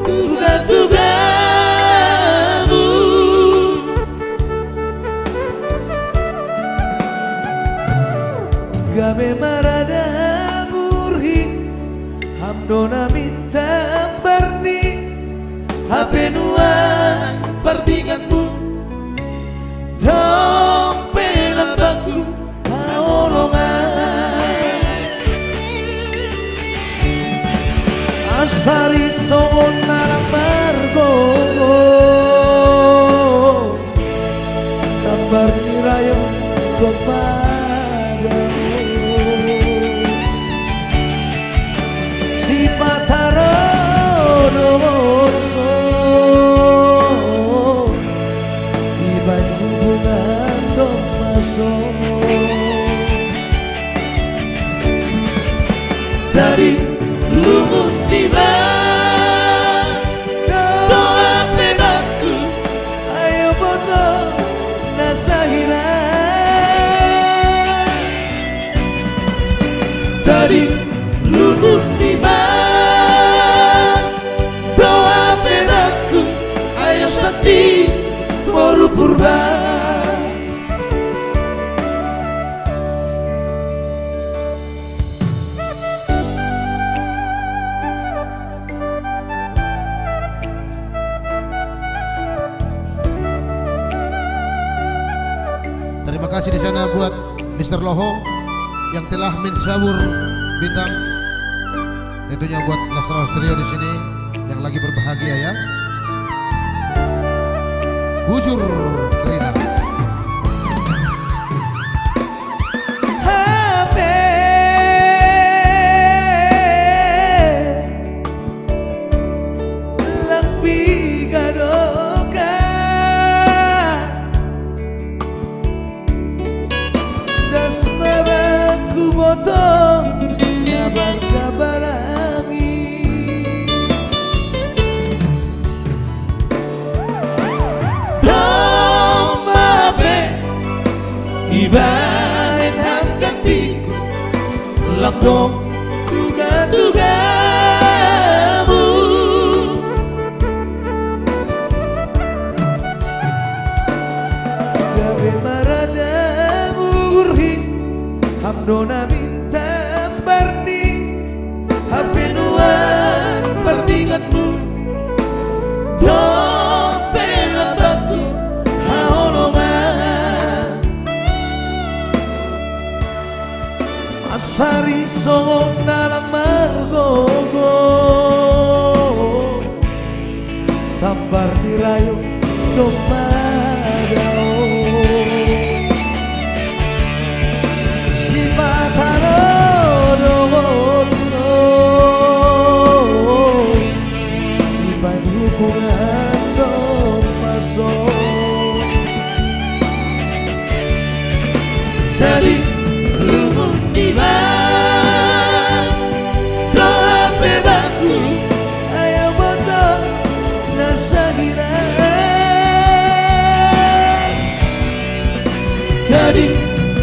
tuga-tugamu. Gabe marada murhi, ham do na minta ambar ni hape nuaeng pardinganmu. Dong pe lambangku haholongan. Asari songon na lang margo Tambar ni rayo domba dao. Sipata ro do borso, dibahen hubungan domba so. Jadi lungun niba dohot pe bangku, ayo boto na sahira. Jadi lungun niba dohot pe bangku, ayo santi boru Purba. Terima kasih di sana buat Mister Loho yang telah mensabur bintang. Tentunya buat Las Trado Trio di sini yang lagi berbahagia, ya. Bujur Kerina. Hape lang piga do kan. Das ma bangku boto na mardabarangi. Domba pe dibahen hangkattingku, lam dong tuga-tugamu. Gabe maradamu gurhi, ham do na minta barni, hape nuaeng pardinganmu dope lambangku haholongan. Asari songon dalan margogo, tambar ni rayo domba dao. Sipata ro do borso, dibahen hubungan domba so. Jadi lungun niba dohot pe bangku, ayo boto na sahira. Jadi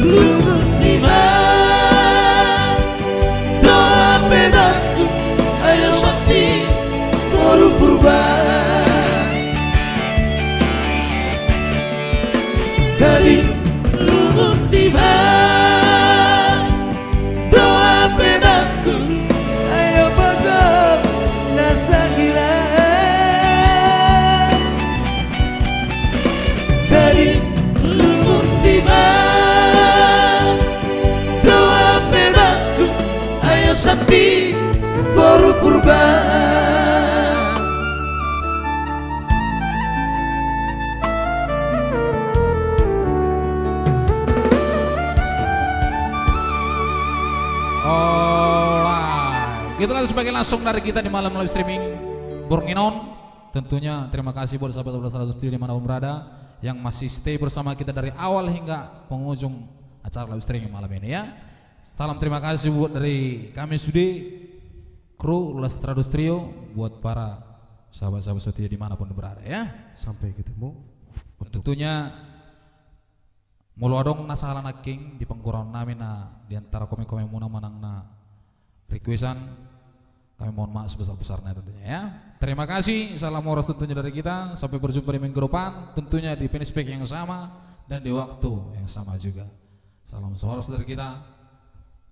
lungun niba dohot pe bangku, ayo santi boru Purba. Jadi lungun niba dohot pe bangku, ayo boto na sahira. Jadi lungun niba dohot pe bangku, ayo santi boru Purba. Alright. Itulah sebagai langsung dari kita di malam live streaming borngin on. Tentunya terima kasih buat sahabat-sahabat Las Trado Trio di mana pun berada yang masih stay bersama kita dari awal hingga penghujung acara live streaming malam ini, ya. Salam terima kasih buat dari kami sude, kru Las Trado Trio, buat para sahabat-sahabat setia di mana pun berada, ya. Sampai ketemu untuk tentunya molo adong na sala nangkin di panggurahon nami na di antara komen-komen muna manang na requestan, kami mohon maaf sebesar-besarnya tentunya, ya. Terima kasih, salam horas tentunya dari kita. Sampai berjumpa di minggu depan, tentunya di fanspage yang sama dan di waktu yang sama juga. Salam horas dari kita.